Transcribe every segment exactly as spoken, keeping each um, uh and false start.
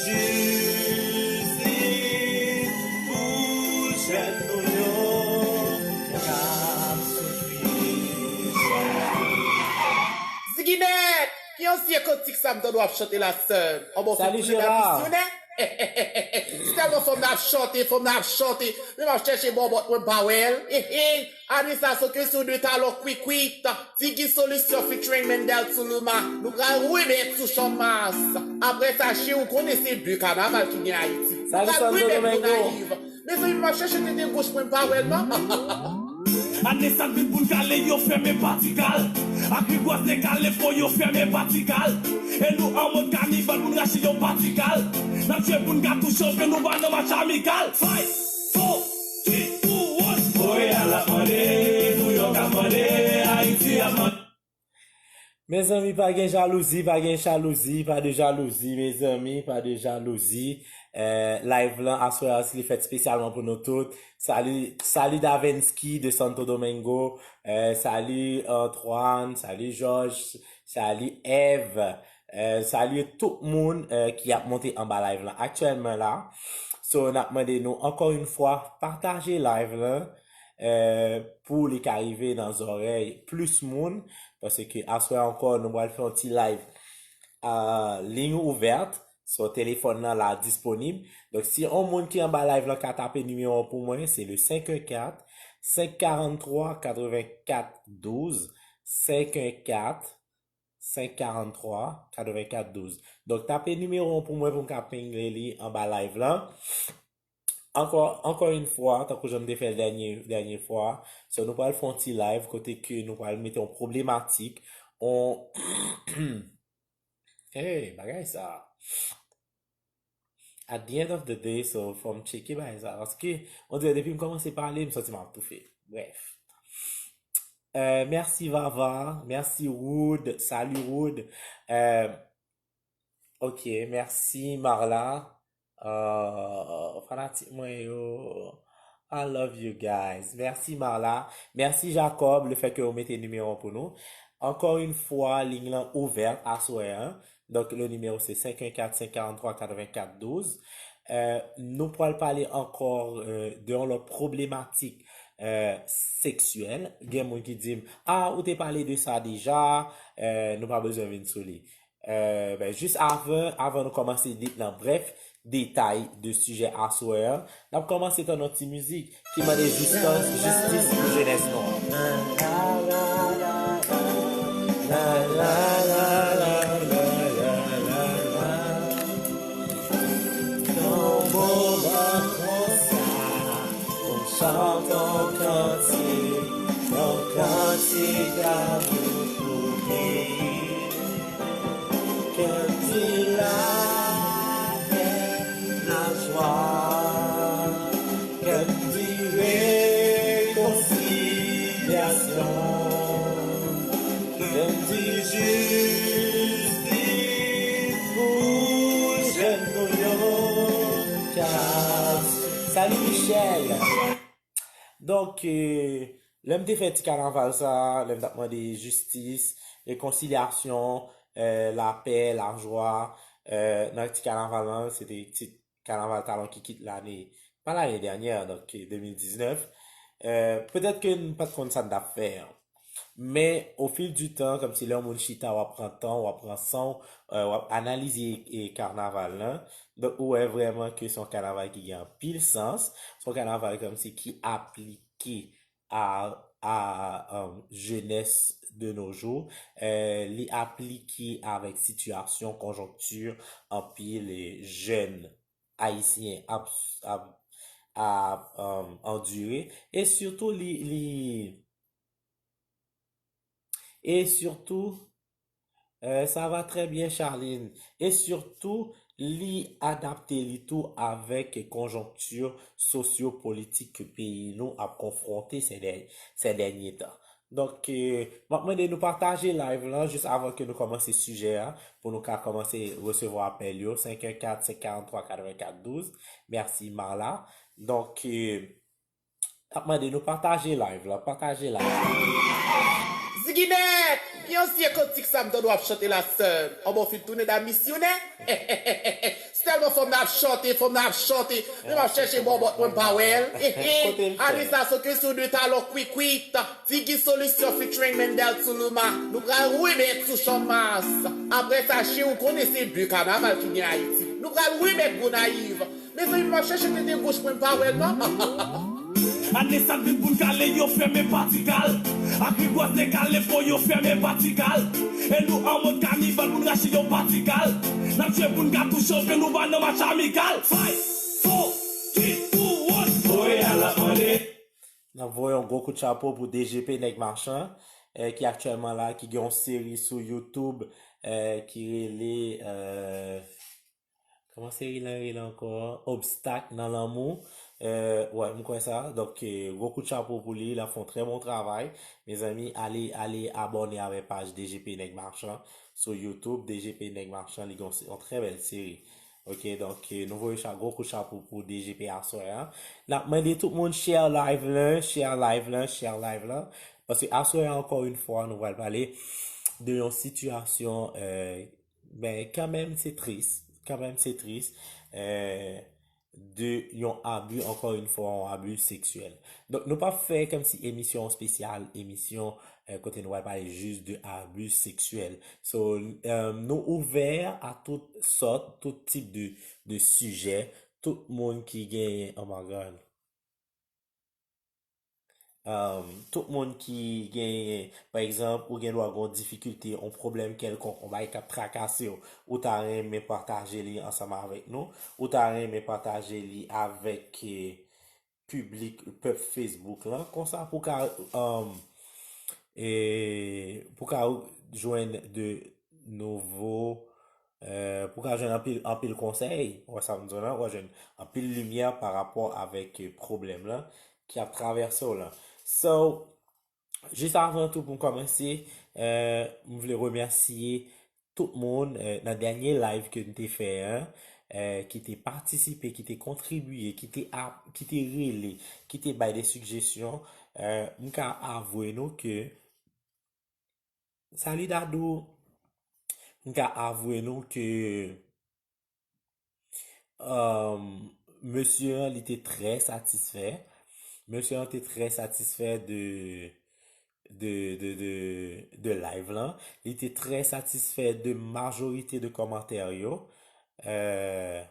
Jistis pou jèn nou yo k ap soufri chak jou. Ziggy Nèt! Ki ansyen kantik sa m tande w ap chante la, sè m? An bon, Salut, foukoun Gérard. Misyonè? Tèlman fanm nan ap chante, fanm nan ap chante. Men m ap chèche bòbòt mwen, m pa wè l. Hey, hey. Administrasyon ke sou de talon kwikwit. Ziggy Solution featuring Mendel Tuluma. Nou pral remèt sou Chanmas. Apre sa, cheri, ou konnen se de kanaval ki gen Ayiti. Nou pral remèt Gonayiv. Mezanmi, m ap chèche tete goch mwen, m pa wè l non. Ane sa vin pou n kale, yo fèmen Patikal. Ak rigwaz, nèg kale fò, yo fèmen Patikal. E nou an mòd kanibal pou n rache yon Patikal. N ap jwe pou n ka touche anfen, nou pa nan match amikal. Fight! Four, three, two, one. Montréal ap mande, New York ap mande, Ayiti ap mande. Mezanmi, pa gen jalouzi, pa gen jalouzi, pa de jalouzi, mezanmi, pa de jalouzi. Eh, live lan aswè a, li fèt espesyalman pou nou tout. Salut, salut Davensky de Santo Domingo. Eh, salut Antoine, salut Georges, salut Eve. Eh, salut tout moun, eh, ki ap monte anba live lan aktyèlman la. So, n ap mande nou ankò yon fwa, pataje live lan, eh, pou li ka rive nan zòrèy plis moun, paske aswè ankò, nou pral fè yon ti live a ligne ouverte, so telefòn nan la disponib. Donk, si yon moun ki anba live lan ka tape nimewo an pou mwen, se le cinq un quatre, cinq quarante-trois, quatre-vingt-quatre, douze, cinq un quatre, cinq quarante-trois, quatre-vingt-quatre, douze. Donk, tape nimewo an pou mwen pou m ka pingle li anba live lan. Ankò, ankò yon fwa, tankou jan m te fè l dènye, dènye fwa, so nou pral fè yon ti live kote ke nou pral mete yon pwoblematik, on, hey, bagay sa. At the end of the day, so fò m tcheke bagay sa, paske on dirè depi m kòmanse pale, m santi m ap toufe. Brèf. Euh, mèsi Vava, mèsi Wood, salut Wood. Euh, ok, mèsi Marla. Euh, fanatik mwen yo, I love you guys. Mèsi Marla, mèsi Jacob, le fè ke ou mete nimewo an pou nou. Ankò yon fwa, ligne lan ouvèt aswè an. Donk, le numéro se cinq un quatre, cinq quarante-trois, quatre-vingt-quatre, douze. Euh, nou pral pale ankò, euh, de yon lòt pwoblematik, euh, seksyèl. Gen moun ki di m, ah, ou te pale de sa deja, euh, nou pa bezwen vin sou li. Euh, ben, jis avan, avan nou kòmanse di nan brèf detay de sijè aswè an, n ap kòmanse tann yon ti mizik ki mande jistans, jistis pou jenès nou an. Nan moman konsa, nou chante yon kantik, yon kantik damou pou peyi. Kè m di lapè, lajwa, kè m di rekonsilyasyon, kè m di jistis pou jèn nou yo k ap. Salut Michel! Donk, euh, lè m te fè ti kanaval sa, lè m t ap mande jistis, rekonsilyasyon, euh, lapè, lajwa, euh, nan ti kanaval lan, se te ti kanaval Talon Kikit lane, pa lane dènyè, donk, de mil diznèf. Euh, petèt ke n pa t konn sa n t ap fè an. Men, au fil du temps, kòmsi lè yon moun chita, w ap pran tan, w ap pran san w, euh, w ap analize, e, kanaval lan. Donk, ou wè vrèman ke se yon kanaval ki gen anpil sans, se yon kanaval kòmsi ki aplike a, a, um, jenès de nos jours, euh, li aplike avèk sitiyasyon, konjonkti, anpil, e, jèn ayisyen ap, ap, ap, um, andire. E sitou, li, li, e sitou, euh, ça va très bien, Charline. E sitou, li adapte li tou avèk konjonkti sosyo-politik ke peyi nou ap konfwonte se dè-, se dènye tan. Donk, euh, m ap mande nou pataje live lan jis avan ke nou kòmanse sijè a, pou nou ka kòmanse resevwa apèl yo, cinq un quatre, cinq quarante-trois, quatre-vingt-quatre, douze. Mèsi, Marla. Donk, euh, m ap mande nou pataje live lan, pataje live lan. Ziggy Nèt! Yon sye kantik sa m tande w ap chante la sè m. Anben w fin tounen dam misyonè? Sèlman fò m nan ap chante, fò m nan ap chante. Men m ap chèche bòbòt mwen m pa wè l. Ane sa soke sou de talon kwikwit. Digi Solisyon featuring Mendel Tuluma. Nou pral remèt sou Chanmas. Apre sa, cheri, ou konnen se de kanaval ki gen Ayiti. Nou pral remèt Gonayiv. Mezanmi, m ap chèche tete goch mwen m pa wè l non. Ane sa vin pou n kale, yo fèmen patikal. Ak rigwaz dekale fò yo fèmen patikal. E nou an mòd kanibal pou n rache yon patikal. N ap jwe pou n ka touche anfen nou pa nan match amikal. Fight! Four, three, two, one. Voye al ap mande. N ap voye yon gwo kout chapo pou D G P Nèg Machan, eh, ki aktyèlman la, ki gen yon seri sou YouTube, eh, ki rele, eh, kòman seri lan rele ankò? Obstak nan lanmou. Eh, wè, m kwè sa. Donk, eh, gwo kout chapo pou li, l ap fè yon trè bon travay. Mezanmi, ale, ale abòne avè paj D G P Nèg Machan sou YouTube. D G P Nèg Machan, li gen yon, yon trè bèl seri. Ok, donk, eh, nou voye cha, gwo kout chapo pou D G P aswè a. N ap mande tout moun share live lan, share live lan, share live lan. Paske aswè a, ankò yon fwa, nou pral pale de yon sitiyasyon, eh, ben, kanmenm se tris, kanmenm se tris, eh, de yon abi, ankò yon fwa, yon abi seksyèl. Donk, nou p ap fè kòmsi emisyon espesyal, emisyon, eh, kote nou pral pale jis de abi seksyèl. So, eh, nou ouvè a tout sòt, tout tip de, de sijè, tout moun ki genyen, oh my God. Um, tout moun ki genyen, pa egzanp, ou gen dwa gen yon difikilte, yon pwoblèm kèlkonk, yon bagay k ap trakase w, ou ta renmen pataje li ansanm avèk nou, ou ta renmen pataje li avèk, eh, piblik, pèp Facebook lan, konsa pou ka, um, eh, pou ka jwenn de nouvo, eh, pou ka jwenn anpil, anpil konsèy, ou wè sa m di w lan, ou jwenn anpil limyè pa rapò avèk, eh, pwoblèm lan ki ap travèse w lan. So, jis avan tou pou m kòmanse, eh, m vle remèsye tout moun, eh, nan dènye live ke n te fè an, eh, ki te patisipe, ki te kontribiye, ki te ap, ki te rele, ki te bay de sigjesyon, eh, m ka avwe nou ke Salut Dadou. M ka avwe nou ke, um, mesye an, li te trè satisfè. Mesye an te trè satisfè de, de, de, de, de live lan. Li te trè satisfè de majorite de kòmantè yo. Euh,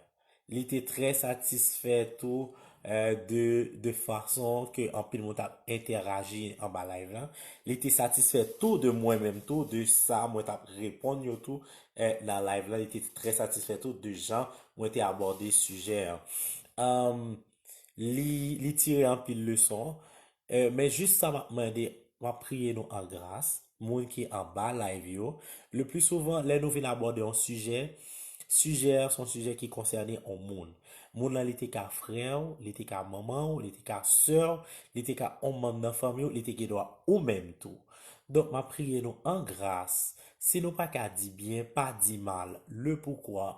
Li te trè satisfè tou, eh, de, de fason ke anpil moun t ap entèraji anba live lan. Li te satisfè tou de mwen menm tou, de sa mwen t ap reponn yo tou, eh, nan live lan. Li te trè satisfè tou de jan mwen te abòde sijè an. Anm, li, li tire anpil leson. Eh, men jis sa m ap mande, m ap priye nou an gras, moun ki anba live yo. Le pli souvan, lè nou vin abòde yon sijè, sijè a se yon sijè ki konsène yon moun. Moun nan, li te ka frè w, li te ka manman w, li te ka sè w, li te ka yon manm nan fanmi w, li te gen dwa ou menm tou. Donk, m ap priye nou an gras. Si nou pa ka di byen, pa di mal. Le poukwa?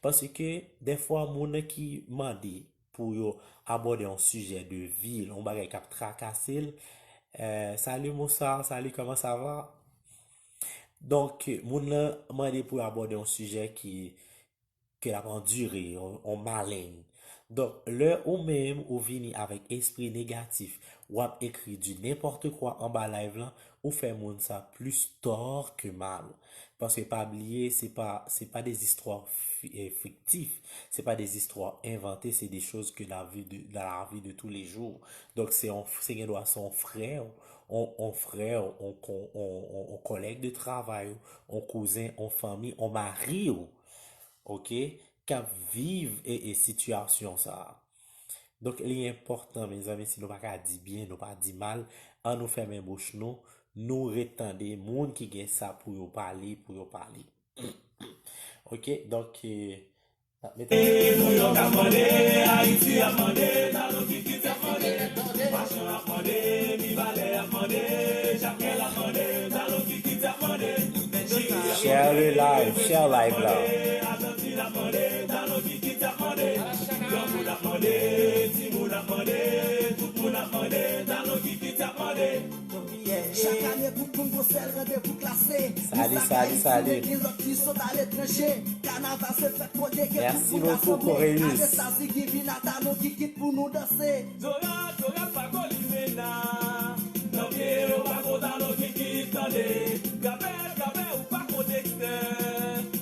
Paske, dèfwa, moun nan ki mande pou yo abòde yon sijè de vi l, yon bagay k ap trakase l. Eh, salut Moussa, salut, comment ça va? Donk, moun nan mande pou yo abòde yon sijè ki, ke l ap andire, yon, yon maleng. Donk, lè ou menm ou vini avèk espri negatif, w ap ekri du n'importe quoi anba live lan, ou fè moun sa plis tò ke mal. Paske pa bliye, se pa, se pa des histoires fi- eh, fictifs, se pa des histoires inventées, c'est des choses que la vie de, dans la vie de tous les jours. Donk, se yon, se gen dwa se yon frè w, yon, yon frè w, yon, kon- yon, yon, yon kòlèg de travay w, yon kouzen, yon fanmi, yon mari w, ok, k ap viv e, e sitiyasyon sa a. Donk, li enpòtan, mezanmi, si nou pa ka di byen, nou pa di mal, ann nou fèmen bouch nou, nou ret tande moun ki gen sa pou yo pale, pou yo pale. Ok, donk, eh, n ap mete. Nouyòk ap mande, Ayiti ap mande, Talon Kikit ap mande, Machan ap mande, Mibalè ap mande, Jakmèl ap mande, Talon Kikit ap mande. Share le live, share live la. Chak ane tout moun gon sèl randevou klase. Sali, sali, sali. Gen lòt ki sot aletranje. Kanaval se fèt kote gen tout moun ka sanble. Mèsi bokou, Koreus. Avè sa, Ziggy vin atalon kikit pou nou danse. Zora, zora pa ko limena. Nan pye yo pa ko talon kikit tande. Gabè, gabè ou pa ko dekstè.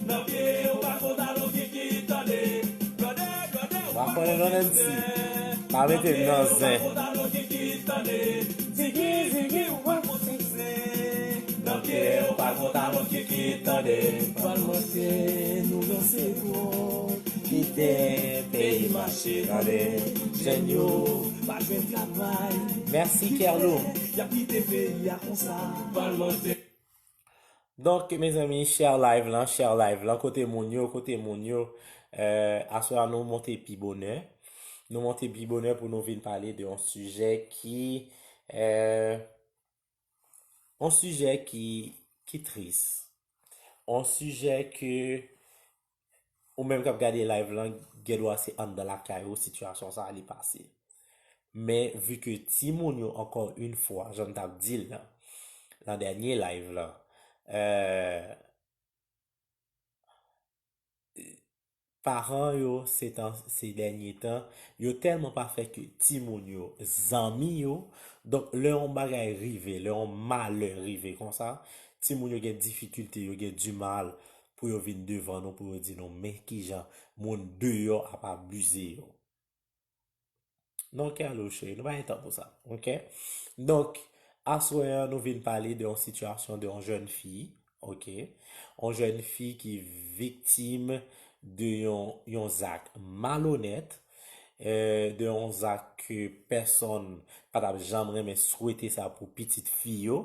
Nan pye yo pa ko talon kikit tande. Gade, gade ou pa ko dekstè. Pa mete m nan zen. Zigi, zigi, ou pa konn sikse. Nan pye, ou pa konn talon ki ki tande. Palmante, nou ranse twòp. Kite peyi mache, tande. Jèn yo pa jwenn travay. Mèsi, Kerlou. Y ap kite peyi a konsa. Palmante. Donk, mezanmi, share live lan, share live lan, kote moun yo, kote moun yo. Eh, aswè a, nou monte pi bonè. Nou monte pi bonè pou nou vin pale de yon sijè ki, eh, yon sijè ki, ki tris. Yon sijè ke ou menm k ap gade live lan, gen dwa se anndan lakay ou sitiyasyon sa a li pase. Men, vi ke timoun yo, encore une fois, jan n t ap di l lan, nan dènye live lan, eh, paran yo, se tan, se dènye tan, yo tèlman pa fè ke timoun yo, zanmi yo, donk, lè yon bagay rive, lè yon malè rive konsa, timoun yo gen difikilte, yo gen dimal pou yo vin devan nou, pou yo di nou, men kijan moun deyò ap abize yo. Non, Kerlou cheri, nou pa gen tan pou sa, oke? Donk, aswè a, nou vin pale de yon sitiyasyon de yon jèn fi, oke? Yon jèn fi ki viktim de yon, yon zak malonèt, eh, de yon zak ke pèsonn pa t ap janm renmen swete sa pou pitit fi yo.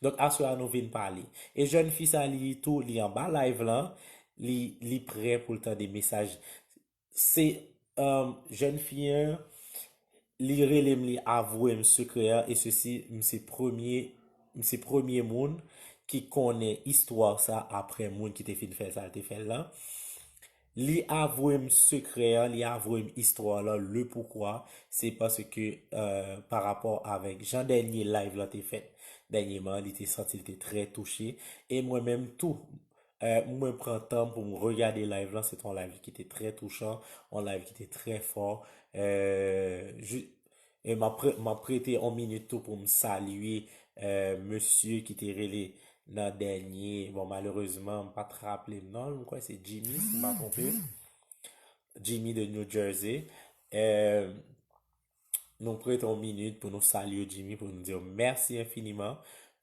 Donk, aswè a, nou vin pale. E jèn fi sa, li tou, li anba live lan, li, li prè pou l tande mesaj. Se, um, jèn fi an, li rele m, li avwe m sekrè an, e sesi, m se premye, m se premye moun ki konnen istwa sa apre moun ki te fin fè sa l te fè l lan. Li avwe m sekrè an, li avwe m istwa lan, le poukwa, se paske, euh, pa rapò avèk jan dènye live lan te fèt dènyèman, li te santi l te trè touche, e mwen menm tou, euh, mwen pran tan m pou m regade live lan, se te yon live ki te trè touchan, yon live ki te trè fò, euh, ju-, e m ap pre-, m ap prete yon minit tou pou m salye, euh, mesye ki te rele nan dènye, bon, malerezman, m pa t raple m non, m kwè se Jimmy, si m pa twonpe. Jimmy de New Jersey. Euh, nou prete yon minit pou nou salye Jimmy, pou nou di mèsi enfiniman,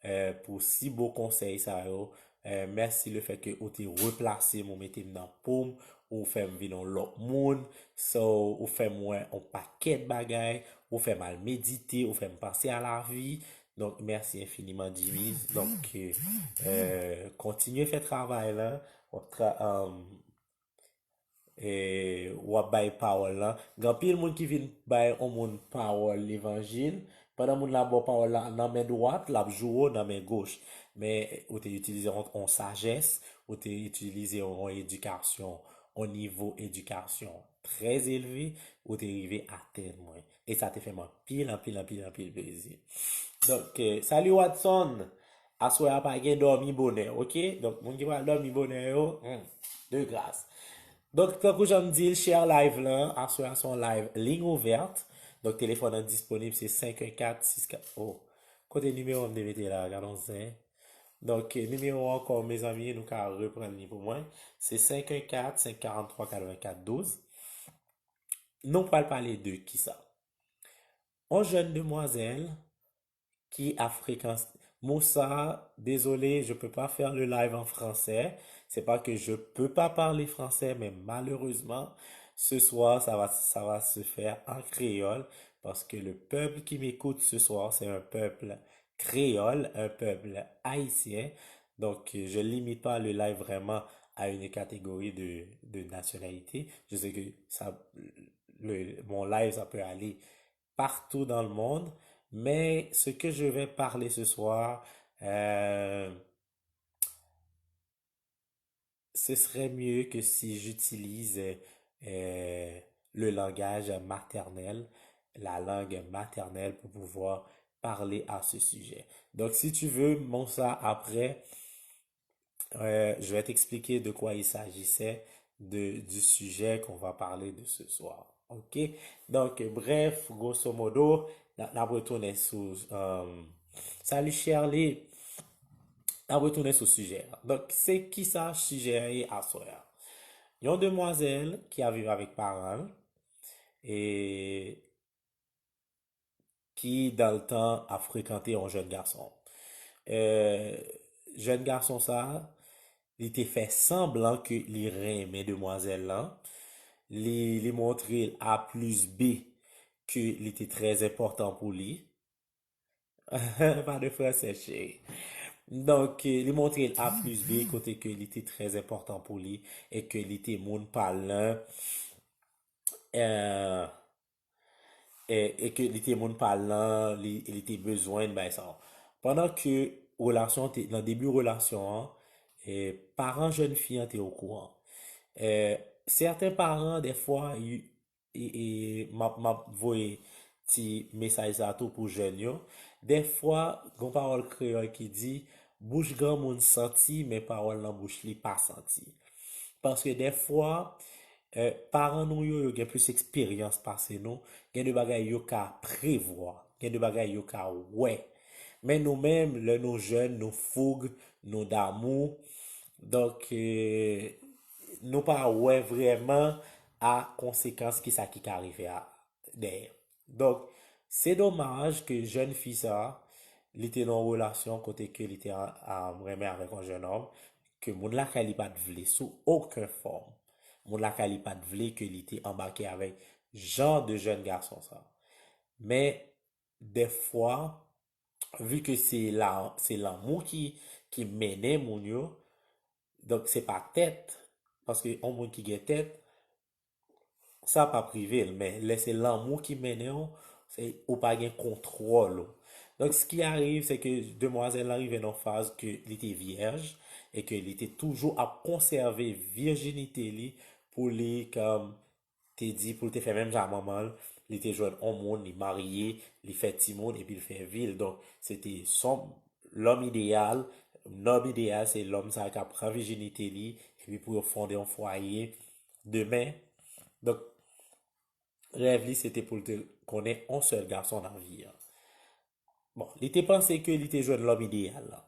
euh, pou si bon konsèy sa yo. Euh, mèsi le fèt ke ou te replase m, ou mete m nan po m, ou fè m vin yon lòt moun. So, ou fè m wè yon pakèt bagay, ou fè m al medite, ou fè m panse a lavi. Donk, mèsi enfiniman, Jimmy. Donk, euh, kontinye fè travay la. W ap tra-, um, e, w ap bay pawòl la. Gen anpil moun ki vin bay yon moun pawòl levanjil. Pandan moun la ba w pawòl la nan men dwat, l ap joure w nan men goch. Men ou te itilize yon, yon sajès, ou te itilize yon, yon edikasyon, yon nivo edikasyon trè elve, ou te rive atenn mwen. E sa te fè m anpil, anpil, anpil, anpil plezi. Donk, eh, salut Watson! Aswè a pa gen dòmi bonè, oke? Donk, moun ki pral dòmi bonè yo, hmm, de gras. Donk, tankou jan m di l, share live lan, aswè a se yon live ligne ouverte. Donk, telefòn nan disponib, se senk en kat sis kat, oh, kote nimewo m te mete la, gad yon zen. Donk, nimewo ankò, mezanmi, nou ka reprann li pou mwen. Se senk en kat, senk karant twa, katrevenkat douz. Nou pral pale de kisa? Yon jèn demwazèl ki ap frekans-, Moussa, désolé, je peux pas faire le live en français. C'est pas que je peux pas parler français, mais malheureusement, ce soir, ça va, ça va se faire en créole parce que le peuple qui m'écoute ce soir, c'est un peuple créole, un peuple haïtien. Donc, je limite pas le live vraiment à une catégorie de, de nationalité. Je sais que ça, le, mon live, ça peut aller partout dans le monde, mais ce que je vais parler ce soir, euh, ce serait mieux que si j'utilise, euh, le langage maternel, la langue maternelle pour pouvoir parler à ce sujet. Donc, si tu veux, montre ça après. Euh, je vais t'expliquer de quoi il s'agissait de, du sujet qu'on va parler de ce soir. Ok? Donk, bref, grosso modo, n ap retounen sou, euh, salut Shirley. N ap retounen sou sijè a. Donk, se kisa sijè a ye aswè a? Yon demwazèl ki ap viv avèk paran l, e ki dan le tan ap frekante yon jèn gason. Euh, jèn gason sa, li te fè sanblan ke li renmen demwazèl lan. Li, li montre l A plis B ke li te trè enpòtan pou li. Pa de fransè, cheri. Donk, li montre l A plis B kote ke li te trè enpòtan pou li e ke li te moun pa l lan. Euh, e, e ke li te moun pa l lan, li, li te bezwen bay sa. Pandan ke relasyon te, nan debi relasyon an, e, paran jèn fi an te okouran. E, sèten paran, dèfwa, y- e, e, m ap, m ap voye ti mesaj sa tou pou jèn yo. Dèfwa, gon pawòl kreyòl ki di, bouch granmoun santi, men pawòl nan bouch li pa santi. Paske dèfwa, eh, paran nou yo, yo gen plis eksperyans pase nou, gen de bagay yo ka prevwa, gen de bagay yo ka wè. Men nou menm, lè nou jèn, nou foug, nou damou. Donk, eh, nou pa wè vrèman a konsekans kisa ki ka rive a dèyè. Donk, se domaj ke jèn fi sa, li te nan yon relasyon kote ke li te a, a, renmen avèk yon jèn òm, ke moun lakay li pa t vle sou okenn fòm. Moun lakay li pa t vle ke li te anbake avèk jan de jèn gason sa. Men, dèfwa, vi ke se la, se lanmou ki, ki mennen moun yo, donk se pa tèt, paske yon moun ki gen tèt, sa p ap rive l, men lè se lanmou ki mennen w, se, ou pa gen kontwòl ou. Donk, ce qui arrive, se ke demwazèl lan rive nan faz ke li te vyèj, e ke li te toujou ap konsève vijinite li pou li, kòm, te di pou l te fè menm jan a manman l, li te jwenn on moun, li marye, li fè timoun, epi l fè vi l. Donk, se te son lòm ideyal. Nòm ideyal, se lòm sa a k ap pran vijinite li, epi pou yo fonde yon fwaye demen. Donk, rèv li, se te pou l te konnen on sèl gason nan vi an. Bon, li te panse ke li te jwenn lòm ideyal lan.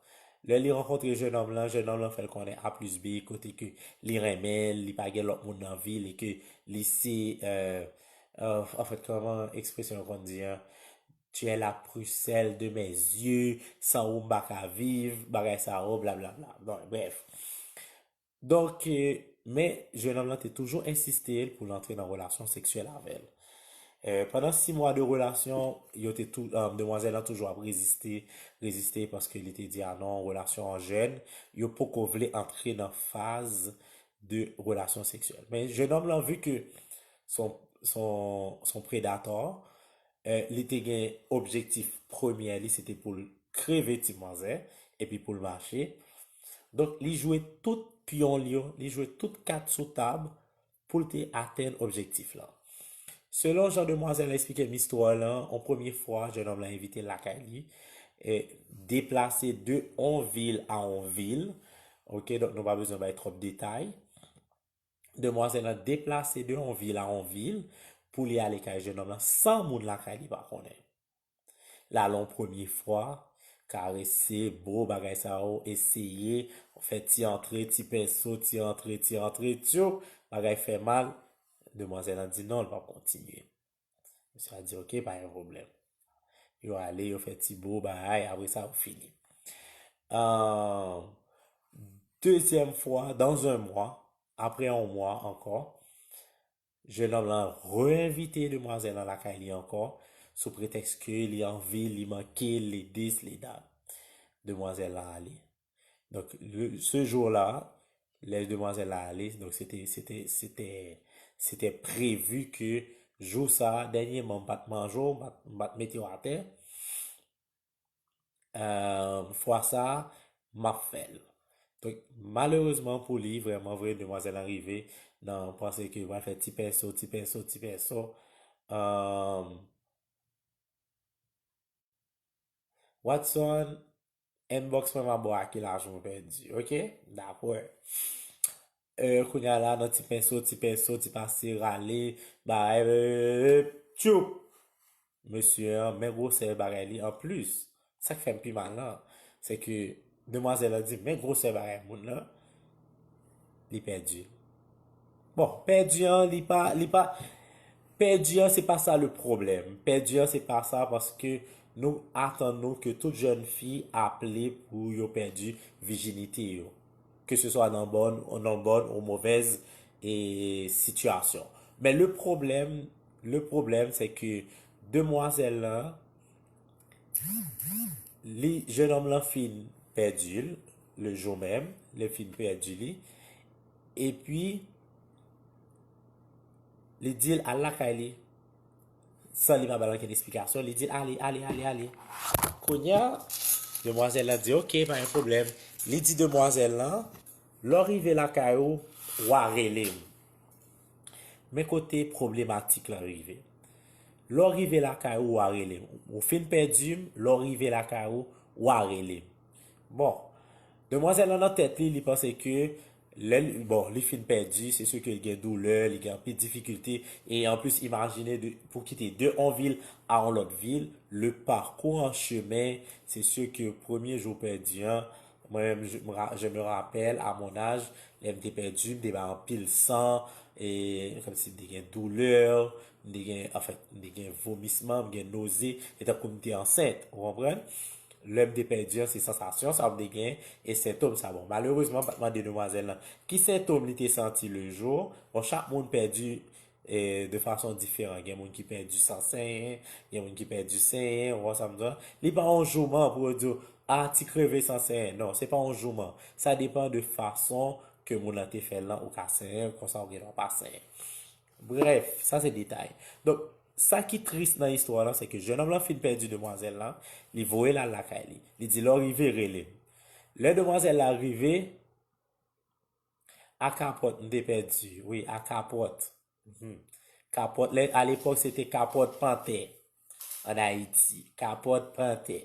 Lè li rankontre jennòm lan, jennòm lan fè l konnen A plis B, kote ke li renmen l, li pa gen lòt moun nan vi l, e ke li se, euh, euh, anfèt, kòman ekspresyon yo konn di an? Tu es la pucelle de mes yeux, san ou m pa ka viv, bagay sa yo, blablabla. Bon, brèf. Donk, eh, men jennòm lan te toujou ensiste pou l antre nan relasyon seksyèl avè l. Eh, pandan sis mwa de relasyon, yo te tou, eh, demwazèl lan toujou ap reziste, reziste, paske li te di, "Ah non, relasyon an jèn, yo poko vle antre nan faz de relasyon seksyèl." Men jennòm lan, vi ke son, son, son predatò, eh, li te gen objektif premye li, se te pou l kreve ti manzè, epi pou l mache. Donk, li jwe tout pyon li yo, li jwe tout kat sou tab pou l te atenn objektif lan. Selon jan demwazèl la eksplike m istwa lan, yon premye fwa, jennòm lan envite l lakay li, e deplase de on vil a on vil. Ok, donk nou pa bezwen bay twòp detay. Demwazèl lan deplase de on vil a on vil pou li ale kay jennòm lan san moun lakay li pa konnen. L ale yon premye fwa, karese, bo, bagay sa yo, eseye, fè ti antre, ti penso, ti antre, ti antre, tchou, bagay fè mal. Demwazèl lan di non, l p ap kontinye. Mesye a di, "Ok, pa gen pwoblèm." Yo ale, yo fè ti bo, bagay, apre sa, yo fini. Ahn, dezyèm fwa, dans un mois, apre yon mwa ankò, jennòm lan reenvite demwazèl lan lakay li ankò, sou pretèks ke li anvi, li manke, li dis, li dat. Demwazèl lan ale. Donk, le, se jou la, lè demwazèl la ale, donk, se te, se te, se te, se te previ ke jou sa, dènyèman, m pa t manje w, m pa t, m pa t mete w atè. Euh, fwa sa, m ap fè l. Donk, malerezman pou li, vrèman vre, demwazèl lan rive nan panse ke pral fè ti pèso, ti pèso, ti pèso. Euh, Watson, inbox mwen m ap ba w a ki lajan w pèdi, oke? Dakò. Euh, kounye a la, nan ti penso, ti penso, ti pase, rale, bagay, euh, tchoup! Mesye an, men gwosè bagay li. Anplis, sa k fè m pi mal lan, se ke demwazèl lan di, men gwosè bagay moun nan, li pèdi. Bon, pèdi an, li pa, li pa, pèdi an, se pa sa le pwoblèm. Pèdi an, se pa sa, paske nou atann nou ke tout jèn fi aple pou yo pèdi vijinite yo. Ke se swa nan bòn, nan bòn ou movèz e sitiyasyon. Men le pwoblèm, le pwoblèm, se ke demwazèl lan, li, jennonm lan fin pèdi l, le jou menm, li fin pèdi li, epi li di l al lakay li, san li pa ba l okenn esplikasyon, li di l ale, ale, ale, ale. Kounye a, demwazèl lan di, oke, pa gen pwoblèm. Li di demwazèl lan, lè w rive lakay ou, w a rele m. Men kote pwoblematik lan rive. Lè w rive lakay ou, w a rele m. Ou fin pèdi m, lè w rive lakay ou, w a rele m. Bon, demwazèl lan nan tèt li, li panse ke lè l, bon, li fin pèdi, se si ke li gen doulè, li gen anpil difikilte, e anplis, imajine de, pou kite de yon vil a yon lòt vil, le parcours en chemin, se si ke premye jou pèdi an, mwen menm, je, m ra- je me rappelle, à mon âge, lè m te pèdi, m te bay anpil san, e kòmsi m te gen doulè, m te gen, anfen, m te gen vomisman, m gen noze, e tankou m te ansent, ou konprann? Lè m te pèdi an, se sansasyon sa m te gen, e sentòm sa. Bon, malerezman, m pa t mande demwazèl lan ki sentòm li te santi le jou. Bon, chak moun pèdi e, de fason diferan. Gen moun ki pèdi san senyen, gen moun ki pèdi senyen, ou wè sa m di w? Li pa yon jouman pou yo di w, a, ti kreve san senyen. Non, se pa yon jouman. Sa depann de fason ke moun nan te fè l lan, ou ka senyen, konsa ou gen dwa pa senyen. Brèf, sa se detay. Donk, sa ki tris nan istwa lan, se ke jennonm lan fin pèdi demwazèl lan, li voye l al lakay li. Li di, lè w rive, rele m. Lè demwazèl la rive, a kapòt, m te pèdi, wi, a kapòt. Mhm. Kapòt, lè, alepòk, se te kapòt pantè ann Ayiti. Kapòt pantè.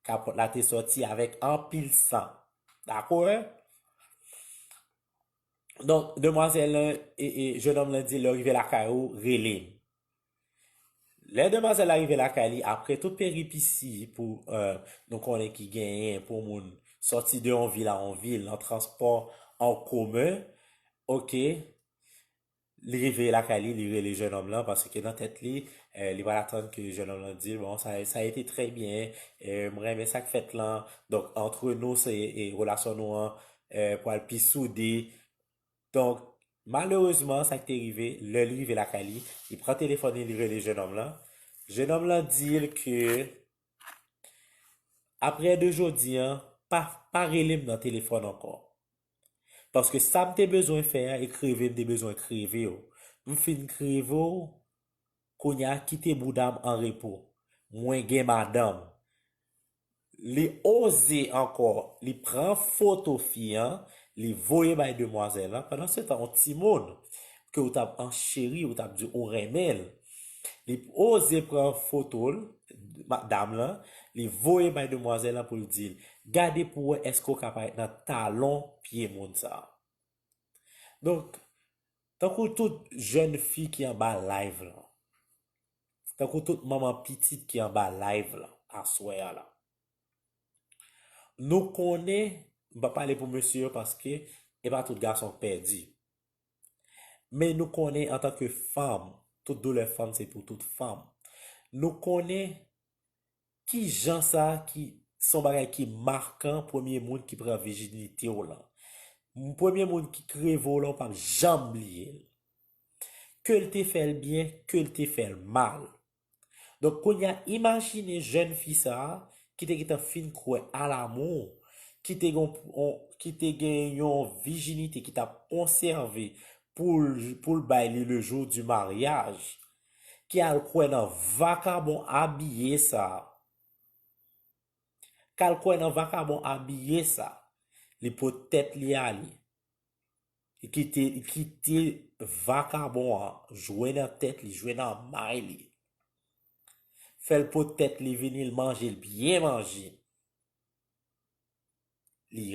Kapòt la te sòti avèk anpil san. Dakò, wi? Donk, demwazèl lan, e, e, jennonm lan di, lè w rive lakay ou, rele m. Lè demwazèl la rive lakay li, apre tout peripisi pou, euh, nou konnen ki genyen pou moun sòti de yon vil a yon vil, nan transpò an komen, oke, li rive lakay li, li rele jennonm lan, paske nan tèt li, euh, li pral atann ke jennonm lan di l, bon, sa, sa a été très bien, euh, m renmen sa k fèt lan, donk, antre nou, se, e, relasyon nou an, euh, pral pi soude, Donk, malerezman, sa k te rive, lè li rive lakay li, li pran telefòn li, li rele jennonm lan. Jennonm lan di l ke, apre de jodi an, pa, pa rele m nan telefòn ankò. Paske sa m te bezwen fè a, e kreve m te bezwen kreve w. M fin kreve w, kounye a, kite bouda m an repo. Mwen gen madanm. Li oze ankò, li pran foto fi an, li voye bay demwazèl lan. Pandan se tan, yon timoun ke w t ap ancheri, w t ap di ou renmen l. Li oze pran foto l, ma- dam lan, li voye bay demwazèl lan pou l di l, gade pou w wè èske w ka parèt nan talon pye moun sa a. Donk, tankou tout jèn fi ki anba live lan, tankou tout manman pitit ki anba live lan, aswè a la, nou konnen, m pa pale pou mesye yo paske e pa tout gason k pèdi. Men nou konnen antanke fanm, tout doulè fanm se pou tout fanm. Nou konnen ki jan sa ki se yon bagay ki makan premye moun ki pran vijinite w lan. Premye moun ki kreve w lan, w p ap janm bliye l. Ke l te fè l byen, ke l te fè l mal. Donk, kounye a, imajine jèn fi sa a, ki te gentan fin kwè a lamou, ki te gen, on, ki te gen yon vijinite ki t ap konsève pou l, pou l bay li le jour du mariage, ki al kwè nan vakabon abiye sa a. K al kwè nan vakabon abiye sa. Li pot tèt li ale. Li kite, li kite vakabon an jwe nan tèt li, jwe nan may li. fè l pot tèt li vini, l manje, l byen manje. Li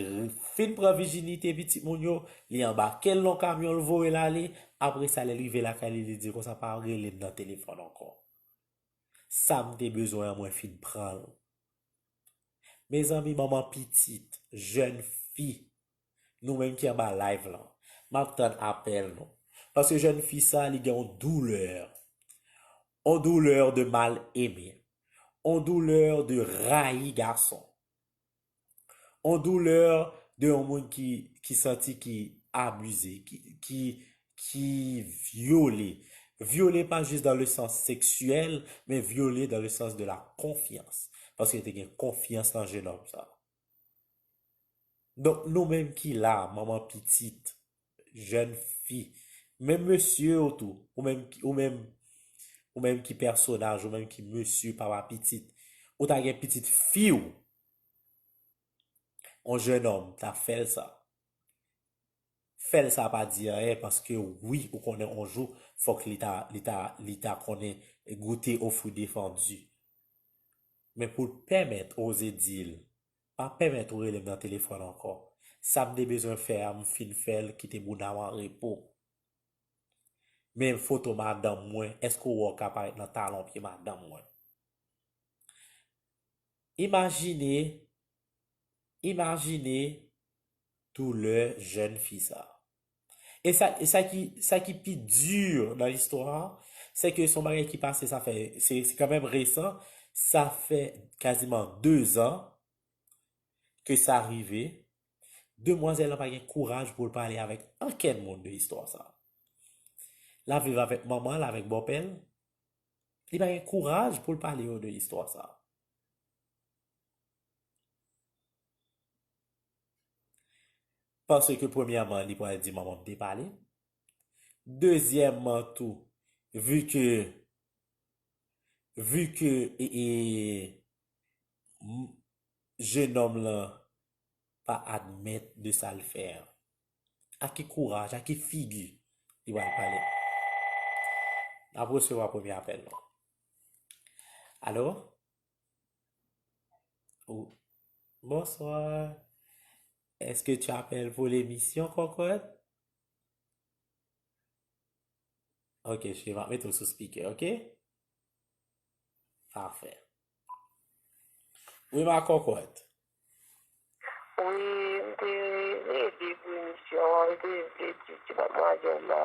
fin pran vijinite pitit moun yo, li anbake l nan kamyon, l voye l ale. Apre sa, lè l rive lakay li, li di konsa, "Pa rele m nan telefòn ankò. Sa m te bezwen an, mwen fin pran l." Mezanmi, manman pitit, jèn fi, nou menm ki anba live lan, m ap tann apèl nou. Paske jèn fi sa, li gen yon doulè. Yon doulè de mal eme. Yon doulè de rayi gason. Yon doulè de yon moun ki, ki santi ki abize, ki, ki, ki vyole. Vyole pa jis dans le sens sexuel, men vyole dans le sens de la confiance. Paske te gen konfyans nan jennonm sa. Donk, nou menm ki la, manman pitit, jèn fi, menm mesye yo tou, ou menm, ki- ou menm, ou menm ki pèsonaj, ou menm ki mesye, papa pitit, ou ta gen pitit fi w, yon jennonm ta fè l sa. Fè l sa pa di anyen, paske wi, ou konnen yon jou, fòk li ta, li ta, li ta konnen goute aux fruits défendus. Men pou l pèmèt, oze di l, pa pèmèt ou rele m nan telefòn ankò. Sa m te bezwen fè a, m fin fè l, kite bouda m an repo. Men foto madanm mwen, èske w wè w ka parèt nan talon pye madanm mwen? Imajine, imajine doulè jèn fi sa. E sa, e sa ki, sa ki pi di nan istwa a, se ke se yon bagay ki pase, sa fè, se, se kanmenm resan, sa fè kaziman de zan ke sa rive. Demwazèl lan pa gen kouraj pou l pale avèk ankenn moun de istwa sa. L ap viv avèk manman l, avèk bòpè l. Li pa gen kouraj pou l pale yo de istwa sa. Paske premyèman, li pral di manman m te pale. Dezyèmman tou, vi ke, vi ke, e, e, m- jennonm lan pa admèt de sa l fè an. Ak ki kouraj, ak ki figi li pral pale? N ap resevwa premye apèl nou. Alo? Ou- Bonsoir. Est-ce que tu appelles pour l'émission, Cocotte? Ok, cheri, m ap mete w sou speaker, ok? Pafè. Wi, ma kòkòt. Wi, m te rele pou emisyon an, m te vle di ti madmwazèl la,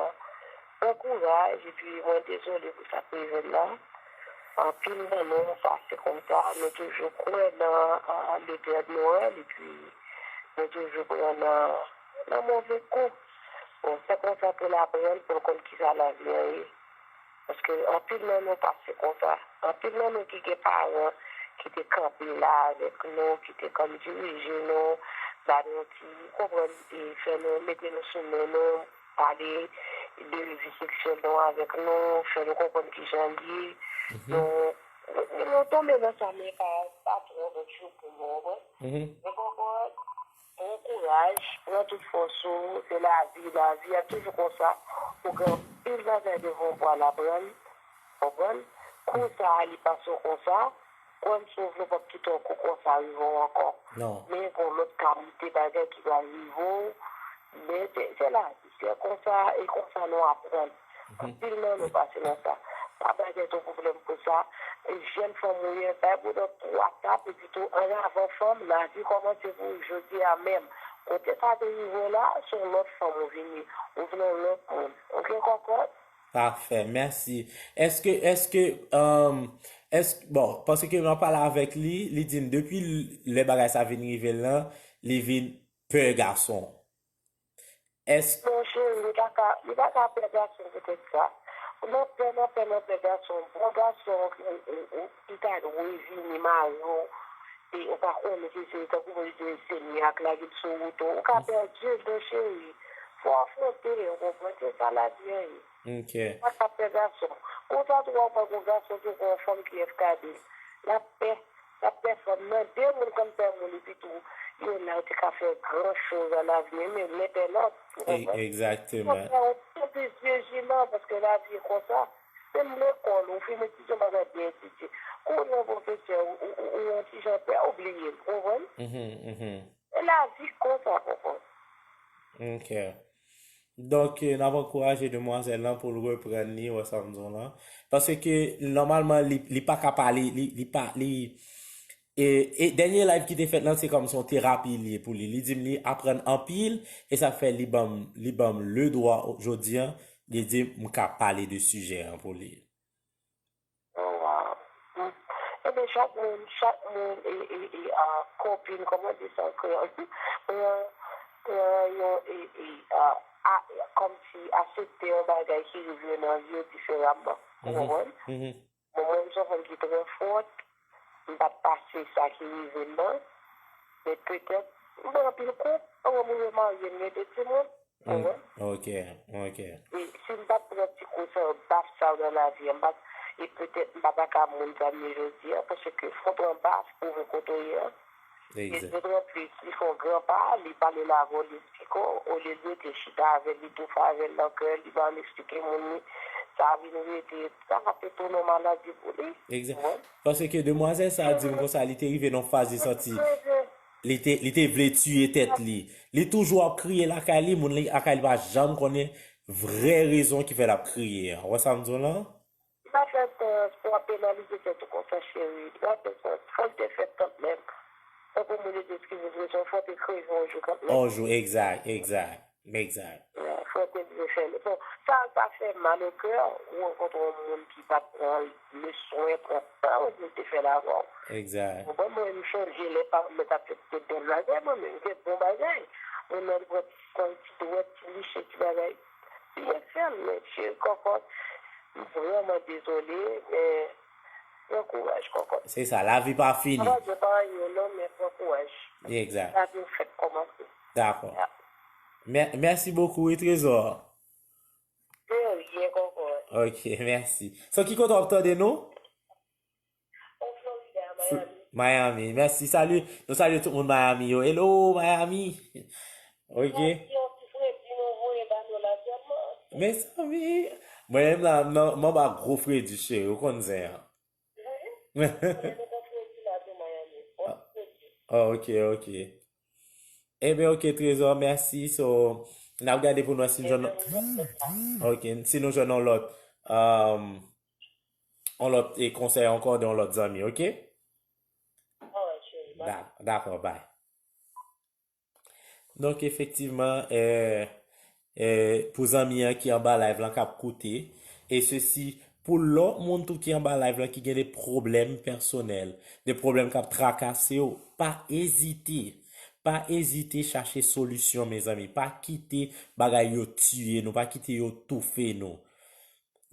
bon kouraj, epi mwen dezole pou sa k rive l la. Anpil nan nou pase konsa, nou toujou kwè nan, a, Letènèl, epi nou toujou pran nan, nan move kou. Bon, se konsa pou l aprann, pou l konn kisa lavi an ye. Paske anpil nan nou pase konsa. Anpil nan nou ki gen paran ki te kanpe la avèk nou, ki te konn dirije nou, ba nou ti, konprann, e fè nou, mete nou sou men nou, pale de vi seksyèl nou avèk nou, fè nou konprann kijan l ye. Mhm. Nou, nou, nou tonbe nan sa, men pa, pa twò lòt jou pou nou, konprann? Mhm. Donk, ankò, bon kouraj, pran tout fòs ou, se lavi, lavi a toujou konsa. Ou gen anpil bagay devan w pou al aprann, konprann? Kou sa a, li pase w konsa, kwè m si w vle w p ap kite yon kou konsa rive w ankò. Non. Men gen yon lòt kalite bagay ki pral rive w, men se, se lavi, se konsa, e konsa nou aprann. Mhm. Anpil nan nou pase nan sa. Pa bay tèt ou pwoblèm pou sa. E jèn fanm ou ye, bay bouda w twa tap, epi tou, an avan fanm, lavi kòmanse pou ou jodi a menm. Kote sa te rive w la, se yon lòt fanm ou vini. Ou vin yon lòt moun. Oke, kòkòt? Pafè, mèsi. Èske, èske, um, èske, bon, paske m ap pale avèk li, li di m depi l- lè bagay sa vin rive l lan, li vin pè gason. Èske Non, cheri, li pa ka, li pa ka pè gason poutèt sa. Nan pè, nan pè, nan pè gason, bon gason, ou, ou, ou, li ta dwe vini mare w, e ou pa konnen si se tankou pou li di se mirak la ki sou wout ou. Ou ka pèdi, non, cheri. Fò w afwonte, ou konprann, se sa lavi a ye. Ok. Sa k ap fè gason. Konsa tou, w ap wè gon gason ki gen yon fanm ki F K D. L ap pè, l ap pè fanm nan. De moun konn pè moun, epi tou, youn la te ka fè gran choz an avni, men lè pè lòt, ou konprann? Egzakteman. Fòk fè yon ti plis vijilan, paske lavi konsa. Menm lekòl, ou fin etidye, w pa ka byen etidye. Konnen yon pwofesè, ou, ou, ou, ou yon ti jan pè, ou bliye l, ou konprann? Mhm, mhm. E lavi konsa, konprann? Ok. Donk, eh, n ap ankouraje demwazèl lan pou l reprann li, wè sa m di w lan. Paske, nòmalman, li, li pa ka pale, li, li pa, li, e, e dènye live ki te fèt lan, se kòm se yon terapi li ye pou li. Li di m li aprann anpil, e sa fè li ban m, li ban m le dwa jodi an, li di m ka pale de sijè an pou li. Oh, wow. Mm. Ebyen, chak moun, chak moun, e, e, e, a, kopin, kòman di sa an kreyòl? Pran, pran yon, e, e, a, a, kòmsi asepte yon bagay ki rive nan vi w diferaman. Ou konprann? Mhm. Bon, mwen, m se yon fanm ki trè fòt, m pa t pase sa ki rive m nan, men petèt, m pran anpil kou, anvan m rive marye, m gen de timoun. Mm, ok, ok. E si m pa t pran ti kou sa yo, baf sa yo nan lavi an, m pa t, e petèt m pa ta ka moun sa m ye jodi an, paske fò w pran baf pou w vin kote w ye an. E Egzak. Dotòplis, li fè w gran pa, li pale l avè w, li eksplike w, olye l rete chita avè l, li toufe avè l nan kè l, li ba l eksplike moun li, sa vin rete, sa ap tounen yon maladi pou li. Egzak. Ou konprann? Paske demwazèl sa a di m konsa, li te rive nan yon faz li santi li te, li te vle tiye tèt li. Li toujou ap kriye lakay li, moun li lakay li pa janm konnen vrè rezon ki fè l ap kriye an. Ou wè sa m di w lan? Li pa fè sans pou w ap penalize tèt ou konsa, cheri. Li pa fè sans. Fò l te fèt kanmenm. Tankou moun yo di eskize ekspresyon, fò w te kreve yon jou kanmenm. On jou, egzak, egzak, egzak. Fò w te byen fè l. Bon, sa, sa fè mal o kè, ou rankontre yon moun ki pa t pran le swen, pran tan pou l te fè l avè w. Egzak. Ou konprann, mwen, m chonje lè pa mwen t ap fè ti bèl bagay, mwen menm, m fè bon bagay. Moun nan pran ti san, ti dwèt, ti liche, ti bagay. Li fè l, men cheri kòkòt, m vrèman dezole, men pran kouraj kòkòt. Se sa, lavi pa fini. Sa pa di pa anyen non, men pran kouraj. Egzak. Lavi w fèk kòmanse. Dakò. Ya. Mè-, mèsi bokou, wi, Trezò. De rien, kòkòt. Ok, mèsi. So, ki kote w ap tande nou? O Florida, Fl-, Miami. Miami. Mèsi. Salut. Nou salye tout moun Miami yo. Hello, Miami. Ok. Yon ti fredi nou voye ba nou la sèlman. Mezanmi. Mwen menm la, m nan, m anba gwo fredi, cheri. Ou konn zen an. Wi. Mwen nan fredi la tou Miami. Bon fredi. Oh, ok, ok. Ebyen, ok, Trezò, mèsi. So, n ap gade pou nou si n jwenn, ok, si nou jwenn yon lòt, um, yon lòt, e, konsèy ankò de yon lòt zanmi, ok? Alright, cheri, bye. Da-, dakò, bye. Donk, efektivman, eh, eh, pou zanmi an ki anba live lan k ap koute, e sesi pou lòt moun tou ki anba live lan ki gen de pwoblèm pèsonèl, de pwoblèm k ap trakase w, pa ezite. Pa ezite chache solisyon, mezanmi. Pa kite bagay yo tiye nou, pa kite yo toufe nou.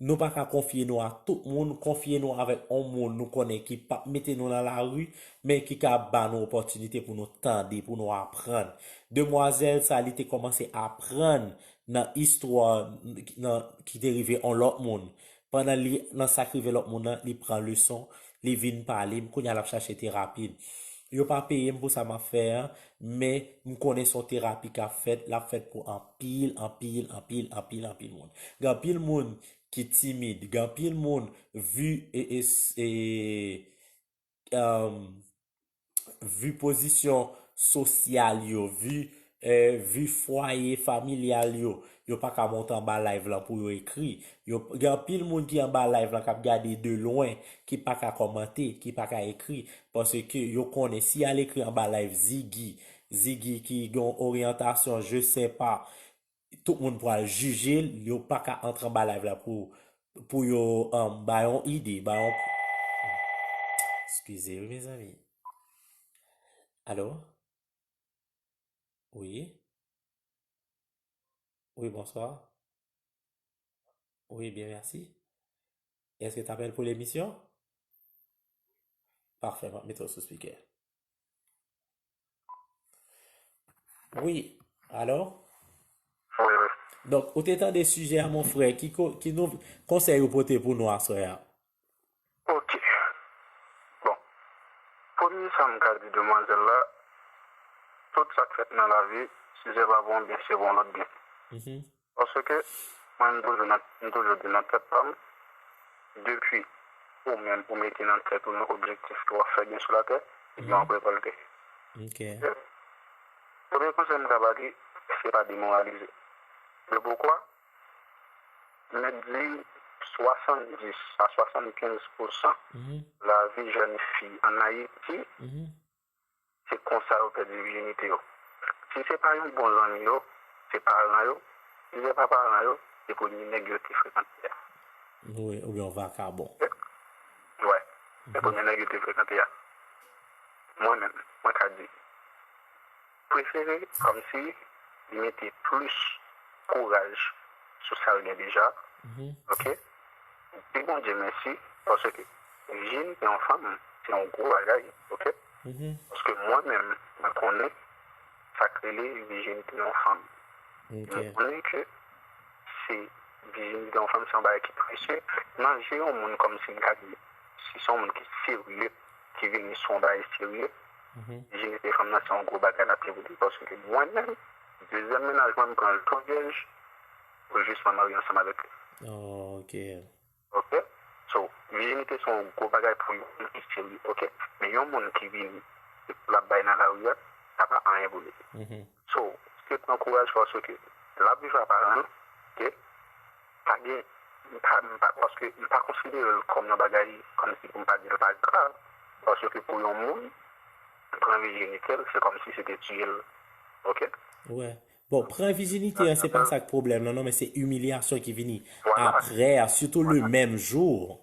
Nou pa ka konfye nou a tout moun, konfye nou avèk yon moun nou konnen ki p ap mete nou nan lari, men ki ka ba nou opòtinite pou nou tande, pou nou aprann. Demwazèl sa, li te kòmanse aprann nan istwa nan, ki te rive yon lòt moun. Pandan li nan sa k rive lòt moun nan, li pran leson, li vin pale m, kounye a l ap chache terapi. Yo pa peye m pou sa m ap fè an, men m konnen se yon terapi k ap fèt, l ap fèt pou anpil, anpil, anpil, anpil, anpil moun. Gen anpil moun ki timid, gen anpil moun, vi, e, e, e, um, vi pozisyon sosyal yo, vi, eh, vi fwaye familyal yo, yo pa ka monte anba live lan pou yo ekri. Yo, gen anpil moun ki anba live lan k ap gade de lwen, ki pa ka kòmante, ki pa ka ekri, paske yo konnen si y al ekri anba live Ziggy, Ziggy ki gen yon oryantasyon, je sais pas, tout moun pral jije l, yo pa ka antre anba live la pou, pou yo, um, bay yon ide, bay yon, eskize wi, mezanmi. Alo? Wi? Wi, bonswa. Wi, byen, mèsi. Èske t apèl pou lemisyon? Pafè, m ap mete w sou spikè. Wi, alò? Wi, wi. Donk, ou te tande sijè a, mon frè, ki ko-, ki nou, konsèy ou pote pou nou aswè a? Ok. Bon, premye sa m ka di demwazèl la, tout sa k fèt nan lavi, si se pa bon byen, se bon lòt byen. Mhm. Paske, mwen, m toujou nan, m toujou di nan tèt pa m, depi ou menm ou mete nan tèt ou yon objektif ke w ap fè byen sou latè, ebyen w ap rekòlte. Ok. Premye konsèy m ka ba li, se pa demoralize. Le poukwa? M mèt di swasanndis a swasannkenz pousan lavi jèn fi ann Ayiti, se konsa yo pèdi vijinite yo. Si se pa yon bon zanmi yo, se paran yo, si se pa paran yo, se premye nèg yo te frekante a. Wi, oubyen yon vakabon. Wè, se premye nèg yo te frekante a. Mwen menm, mwen ka di, prefere kòmsi li mete plis kouraj sou sa l gen deja. Ok? Di Bondye mèsi, paske vijinite yon fanm, se yon gwo bagay, ok? Paske mwen menm, mwen konnen sa k rele vijinite yon fanm. Mwen konnen ke se vijinite yon fanm, se yon bagay ki presye. Nan je yon moun, kòmsi m ka di, si se yon moun ki serye, ki vini sou yon bagay serye, vijinite fanm nan se yon gwo bagay l ap ye pou li, paske mwen menm, dezyèm mennaj mwen, m pran l tou vyèj, pou jis mwen marye ansanm avèk li. Oh, ok. Ok? So, vijinite se yon gwo bagay pou yon moun ki serye, ok? Men yon moun ki vini, se pou l ap bay nan lari a, sa pa anyen pou li. So, se pran kouraj paske l ap viv a paran l, ok? Pa gen, m pa, m pa, paske m pa konsidere l kòm yon bagay, kòmsi pou m pa di l pa grav, paske pou yon moun, pran vijinite l, se kòmsi se te tiye l, ok? Wè. Bon, pran vijinite an, se pa sa k pwoblèm nan, non, men se imilyasyon ki vini aprè a, sitou le menm jou.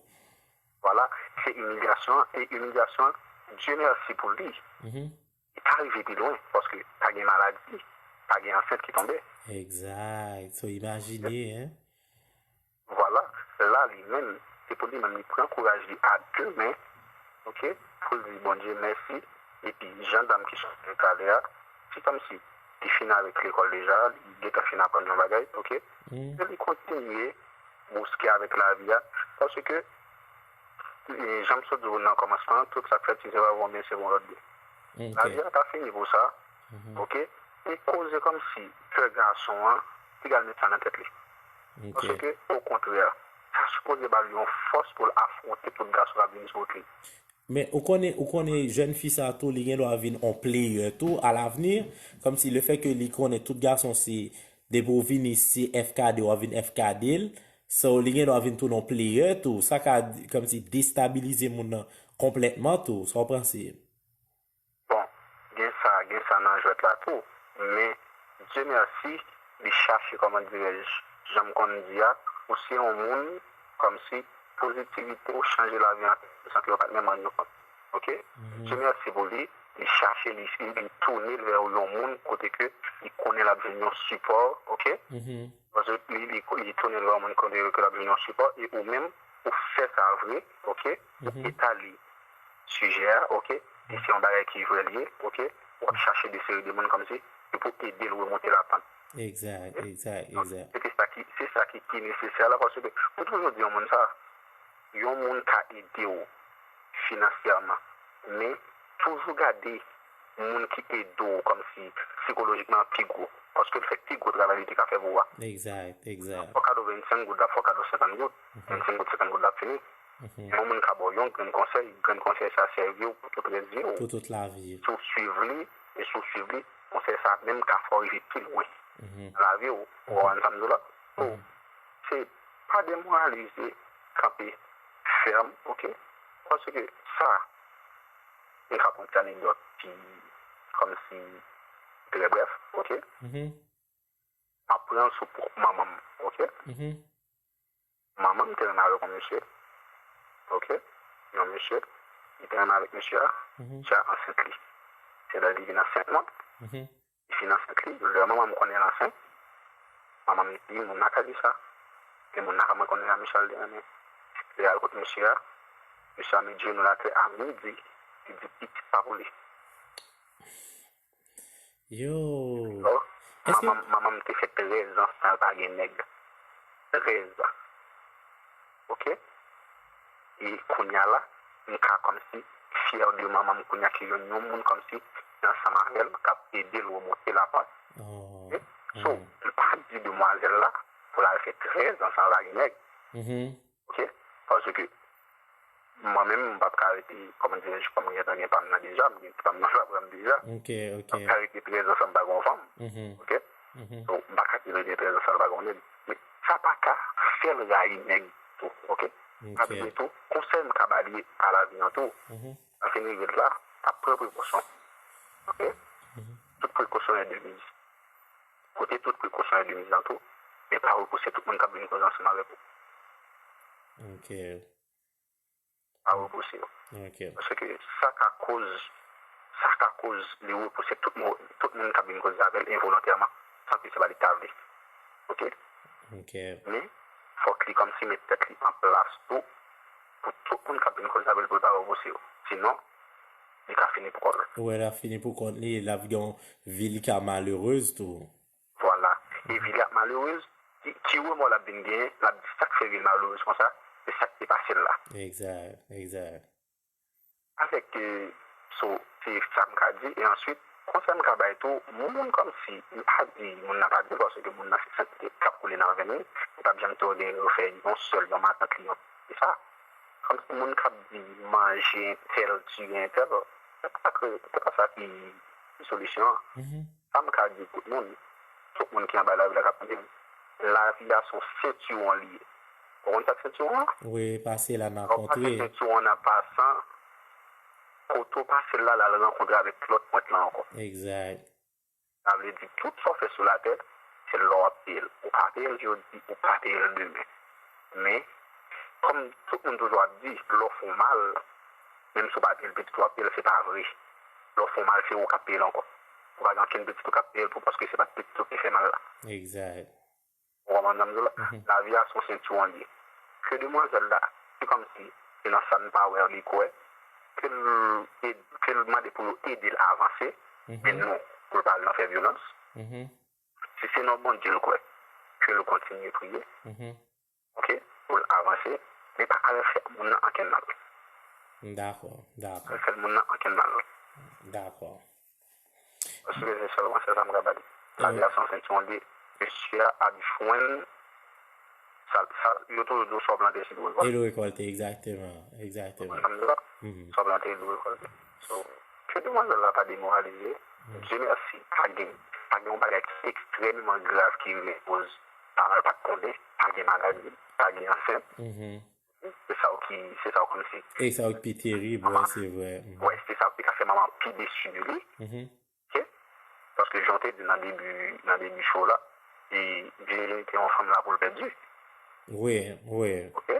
Vwala, se imilyasyon an, e imilyasyon an, Dye mèsi pou li, li pa rive pi lwen, paske pa gen maladi, pa gen ansent ki tonbe. Egzak. So, imajine, en. Vwala, la li menm, se pou li menm li pran kouraj li a de men, ok, pou l di Bondye mèsi, epi jan dam ki sot talè a, se kòmsi li fin avèk lekòl deja, li gentan fin aprann yon bagay, ok, ke li kontinye bouske avèk lavi a, paske, e, jan m sot di w nan kòmansman an, tout sa k fèt, si se pa pou yon byen, se pou yon lòt byen. Lavi a pa fini pou sa, ok, e koze kòmsi pè gason an, piga l met sa nan tèt li. Paske, okontrè, sa sipoze ba l yon fòs pou l afwonte tout gason k ap vin sou wout li. Men ou konnen, ou konnen jèn fi sa tou, li gen dwa vin on player tou alavni, kòmsi lefètke li konnen tout gason se, depi w vini, se F K D, w ap vin F K D l. So, li gen dwa vin tounen on player tou. Sa ka, kòmsi, destabilize moun nan konplètman tou. Sa w panse? Bon, gen sa, gen sa nan jwèt la tou. Men, Dye mèsi, li chache, kòman dirèj, jan m konn di a, ou se yon moun, kòmsi, pozitivite w chanje lavi an, san ke yo pa t menm rann yo kont. Ok? Dye mèsi pou li, li chache, li, li tounen l vè yon moun kote ke li konnen l ap jwenn yon sipò, ok? Paske li, li, li tounen l vè yon moun kote ke l ap jwenn yon sipò, e ou menm, ou fè sa vre, ok? Ou etale sijè a, ok? E se yon bagay ki vrè l ye, ok? W ap chache de seri de moun kòmsi, e pou ede l remonte lapant. Egzak, egzak, egzak. Se sa ki, se sa ki pi nesesè la, paske m toujou di yon moun sa, yon moun ka ede w finansyèman, men toujou gade moun ki ede w kòmsi sikolojikman pi gwo, paske l fè pi gwo travay li te ka fè pou ou a. Egzak, egzak. Fò kado vennsenk goud la, fò kado senkant goud, vennsenk goud, senkant goud la fini. Yon moun ka ba w yon grenn konsèy, grenn konsèy sa sèvi w pou tout rès vi w. Pou tout lavi. Si w suiv li, e si w suiv li, konsèy sa menm ka fè w rive pi lwen nan lavi w. Ou konprann sa m di w la? So, se pa demoralize, kanpe fèm, ok? Paske sa, m ka pran ti anekdòt ki, kòmsi, trè brèf, ok? M ap pran l sou pwòp manman m, ok? Manman m te renmen avèk yon mesye, ok? Yon mesye, li te renmen avèk mesye a, mesye a ansent li. Se lè li vin ansent mwen, li fin ansent li, lè manman m konnen l ansent, manman m di, moun nan ka di sa. Gen moun nan ka mwen konnen a mesye a l te renmen. Li al kot mesye a, mesye a met jenou l atè a midi, li di pitit pa pou li. Yo. Manman m te fè trèz an san l pa gen nèg. Trèz an. Ok? E kounye a la, m ka kòmsi fyè de manman m kounye a ki jwenn yon moun kòmsi ki ansanm avè l, k ap ede l remonte lapant. Ok? So, m pa di demwazèl la pou l al fè trèz an san l pa gen nèg. Ok? Paske Mwen menm, m p ap ka rete, kòman dirèj, kòm m gentan gen pa m nan deja, m gen pa m nan fatra m deja. Ok, ok. M p ap ka rete trèz an san m pa gen yon fanm. Mhm. Ok? Mhm. So, m pa ka rete trèz an san l pa gen yon nèg. Men sa pa ka fè l rayi nèg tou. Ok? Ok. Malgre tou, konsèy m ka ba li a lavi an tou, Mhm. sa fin rive l la, ap pran prekosyon. Ok? Mhm. Tout prekosyon est de mise. Kote tout prekosyon est de mise lan tou, men pa repouse tout moun k ap vin koze ansanm avèk ou. Ok. Pa repouse yo. Ok. Paske sa ka koz, sa ka koz li repouse tout moun, tout moun k ap vin koze avè l envolontèman, san ke se pa li k ta vle. Ok? Ok. Men, fòk li kòmsi met tèt li an plas tou, pou tout moun k ap vin koze avè l pou l pa repouse yo. Sinon, li ka fini pou kò l. Wè, l ap fini pou kont li, l ap gen yon vi li ka malerez tou. Vwala. E vi li ap malerez, ki, ki remò l ap vin genyen, l ap di sa k fè vi l malerez konsa, se sa k te pase l la. Egzak, egzak. Avèk, euh, so, se sa m ka di, e answit, konsèy m ka bay tou, moun kòmsi, m pa di moun nan pa di l, paske moun nan se sante k ap koule nan venn li, li p ap janm tolere yo fè yon sèl, yon matant li, yon, se sa. Kòmsi moun k ap di manje entèl, tiye entèl, se pa ke, se pa sa ki, ki solisyon an. Mhm. Sa m ka di tout moun, tout moun ki anba lavi la k ap tande m, lavi a se yon sentiwon li ye. Ou konn sa k sentiwon an? Wi, pase la n a Lè w pase kontre. Sentiwon an an pasan, kote w pase l la, l al rankontre avèk lòt pwent lan ankò. Egzak. Sa vle di, tout sa w fè sou latè, se lè w ap peye l. Ou pa peye l jodi, ou pa peye l demen. Men, kòm tout moun toujou ap di, lè w fè w mal, menm si w pa peye l pitit ou ap peye l, se pa vre. Lè w fè w mal, se ou k ap peye l ankò. Ou pa gen ankenn pitit ou k ap peye l pou, paske se pa t pitit ou ki fè mal la. Egzak. Ou konprann sa m di w la? Mhm. Lavi a se yon sentiwon li ye. Ke demwazèl la, se kòmsi se nan sa n pa wè li kwè, ke l ed-, ke l mande pou yo ede l avanse, Mhm. men non, pou l pa al nan fè vyolans. Mhm. Si se nan Bondye l kwè, ke l kontinye priye, Mhm. ok, pou l avanse, men pa al fè moun nan ankenn mal. Dakò, dakò, Pa al fè moun nan ankenn mal. Dakò. Paske se sèlman se sa m ka ba li. Lavi a se yon sentiwon li ye. Mesye a ap jwenn sa, sa, yo toujou di w sa w plante se li w rekòlte. E l rekòlte, egzakteman, egzakteman. Sa m di la, Mhm. sa w plante li w rekòlte. So, ke demwazèl la pa demoralize. Dye mèsi, pa gen, pa gen yon bagay ki ekstrèmman grav ki rive koz pa mal pa t konnen, pa gen maladi, pa gen ansent. Mhm. Se sa w ki, se sa w kòmsi. E sa w ki pi terib, wè, se vre. Mhm. Wè, se sa w ki ka fè manman pi desi de li. Mhm. Ok? Paske jan w te di nan debi, nan debi show la, e, Virginie te yon fanm la pou l pèdi. Wi, wi. Ok?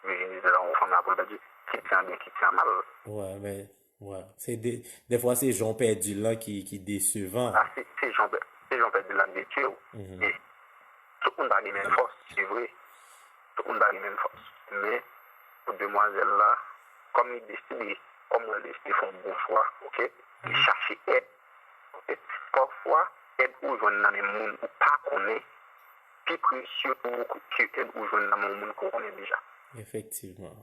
Virginie te yon fanm la pou l pèdi. Kit se an byen, kit se an mal. Wè, men, wè. Se de, defwa se jan w pèdi l lan ki, ki desevan. A, se, se jan w pè-, se jan w pèdi l lan ki detwi w. Mhm. E tout moun pa gen menm fòs, se vre. Tout moun pa gen menm fòs. Men, pou demwazèl la, kòm li deside, kòm mwen deside fè yon bon chwa, ok? Li chache èd. Ok? Pafwa, èd ou jwenn nan men moun ou pa konnen, pi presye pou ou ke èd ou jwenn nan men yon moun ke w konnen deja. Efektivman.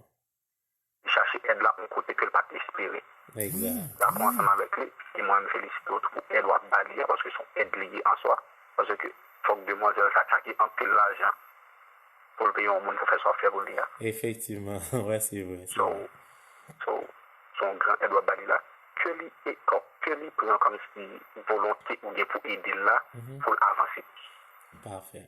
Li chache èd la yon kote ke l pa t espere. Egzak. Dakò ansanm avèk li, e mwen m felisite w tou pou èd w ap ba li a, paske se yon èd li ye an swa. Paske fòk demwazèl sa ka gen anpil lajan pou l peye yon moun pou fè sa w ap fè pou li a. Efektivman, wè, se vre, se So, vre. so, se yon gran èd w ap ba li la. Ke li e kò-, ke li pran kòmsi volonte ou gen pou ede l la, Mhm. pou l avanse. Pafè.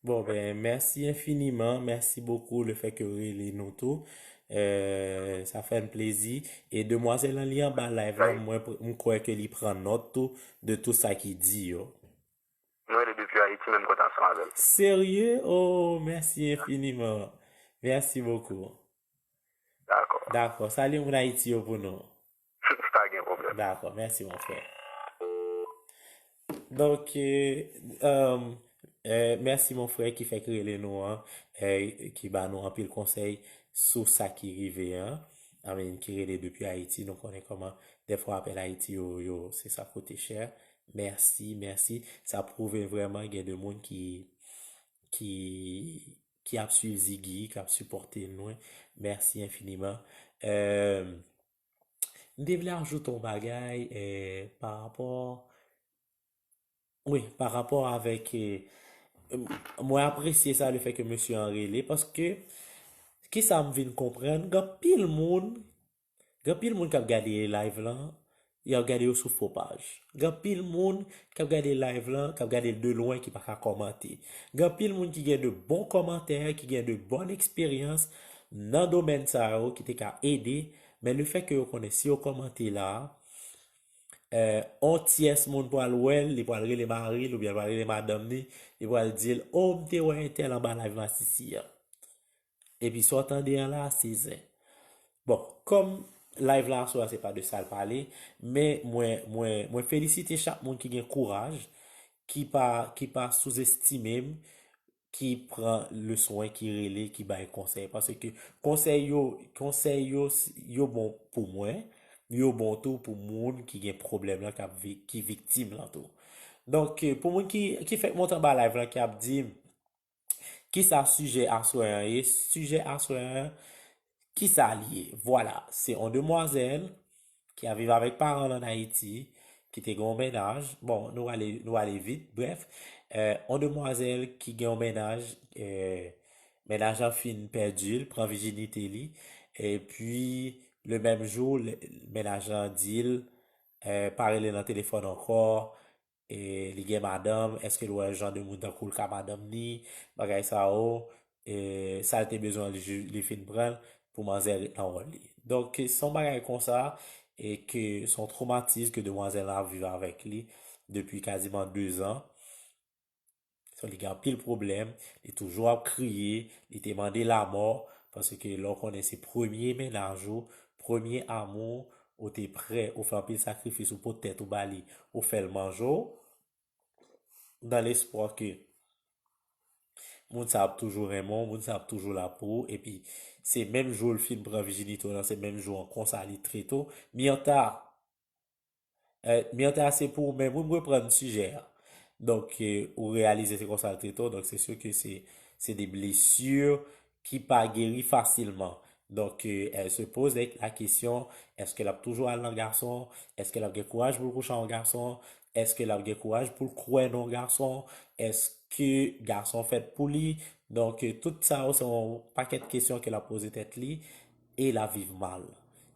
Bon, ben, mèsi enfiniman. Mèsi bokou le fè ke w rele nou tou. Euh, sa fè n plezi. E demwazèl lan li anba live la, mwen, m kwè ke li pran nòt tou de tout sa ki di yo. Mwen rele depi Ayiti, men m kontan ansanm avè l. Serye? Oh, mèsi enfiniman. Mèsi bokou. Dakò. Dakò. Salye moun Ayiti yo pou nou. Pa gen pwoblèm. Dakò. Mèsi, mon frè. Donk, euh, euh, euh, mèsi, mon frè, ki fèk rele nou an, euh, ki ba nou anpil konsèy sou sa ki rive an. Amen, ki rele depi Ayiti, nou konnen kòman, dèfwa apèl Ayiti yo, yo, se sa koute chè. Mèsi, mèsi. Sa pwouve vrèman gen de moun ki, ki, ki ap swiv Ziggy, k ap sipòte nou. Mèsi enfiniman. Euh, m te vle ajoute yon bagay, euh, pa rapò, wi, pa rapò avèk, euh, m-, mwen apresye sa, le fè ke mesye an rele, paske Kisa m vin konprann? Gen anpil moun, gen anpil moun k ap gade live lan, y ap gade yo sou fo paj. Gen anpil moun k ap gade live lan, k ap gade l de lwen, ki pa ka kòmante. Gen anpil moun ki gen de bon kòmantè, ki gen de bòn eksperyans nan domèn sa yo, ki te ka ede, men lefètke yo konnen si yo kòmante la, eh, on tyès moun pral wè l, li pral rele mari l oubyen l pral rele madanm li, li pral di l, "O, m te wè entèl anba live masisi an." Epi sa w tande an la, se zen. Bon, kòm live la aswè a se pa de sa l pale, men mwen, mwen, mwen felisite chak moun ki gen kouraj, ki pa, ki pa souzestime m, ki pran le swen, ki rele, ki bay konsèy. Paske konsèy yo, konsèy yo, yo bon pou mwen, yo bon tou pou moun ki gen pwoblèm lan, k ap vi-, ki viktim lan tou. Donk, eh, pou moun ki, ki fèk monte anba live lan, ki ap di m, kisa sijè aswè an ye? Sijè aswè an, kisa l ye? Vwala, se yon demwazèl ki ap viv avèk paran l ann Ayiti, ki te gen yon mennaj. Bon, nou ale, nou ale vit. Brèf, eh, yon demwazèl ki gen yon mennaj, eh, mennaj lan fin pèdi l, pran vijinite li, epi le menm jou, le, mennaj lan di l, eh, pa rele nan telefòn ankò, e li gen madanm, èske l wè jan de moun tankou l ka madanm li, bagay sa yo, e sa l te bezwen, li ju-, li fin pran l pou manzè ret nan wòl li. Donk, se yon bagay konsa, e ke se yon twomatis ke demwazèl la ap viv avèk li depi kaziman de zan. So, li gen anpil pwoblèm, li toujou ap kriye, li te mande lamò, paske lè w konnen se premye mennaj ou, premye amou, ou te prè, ou fè anpil sakrifis, ou pot tèt ou ba li, ou fè l manje w, dans l'espoir ke moun sa ap toujou renmen w, moun sa ap toujou la pou ou, epi se menm jou l fin pran vijinite w lan, se menm jou an konsa li trete w. Myanta, eh, Myanta, se pou ou menm, wi, m reprann sijè a. Donk, eh, ou reyalize se konsa l trete w, donk se si ke se, se de blesi ki pa geri fasilman. Donk, eh, elle se pose la question, èske l ap toujou al nan gason? Èske l ap gen kouraj pou l kouche ak yon gason? Èske l ap gen kouraj pou l kwè nan yon gason? Èske gason fèt pou li? Donk, eh, tout sa yo, se yon pakèt kesyon ke l ap poze tèt li, e l ap viv mal.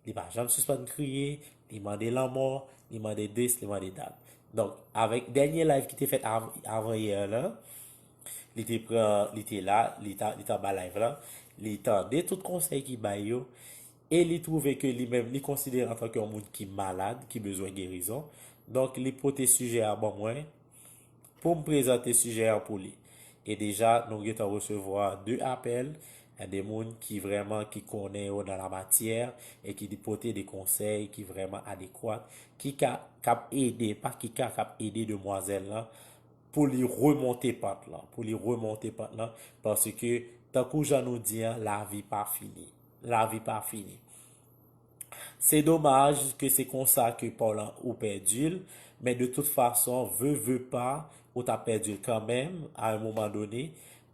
Li pa janm sispann kriye, li mande lanmò, li mande dis, li mande dat. Donk, avèk dènye live ki te fèt av-, avan yè lan, li te pran, li te la, li ta, li t anba live lan, li tande tout konsèy ki bay yo, e li twouve ke li menm, li konsidere antanke yon moun ki malad, ki bezwen gerizon. Donk, li pote sijè a ban mwen pou m prezante sijè a pou li. E deja, nou gentan resevwa de apèl, de moun ki vrèman, ki konnen yo nan lamatyè e ki pote de konsèy ki vrèman adekwat, ki ka, k ap ede, pa ki ka, k ap ede demwazèl lan pou li remonte pant lan, pou li remonte pant lan, paske, tankou jan nou di an, lavi pa fini. Lavi pa fini. Se domaj ke se konsa ke pa w lan ou pèdi l, men de tout fason, ve, ve pa, ou ta pèdi l kanmenm, a yon moman done,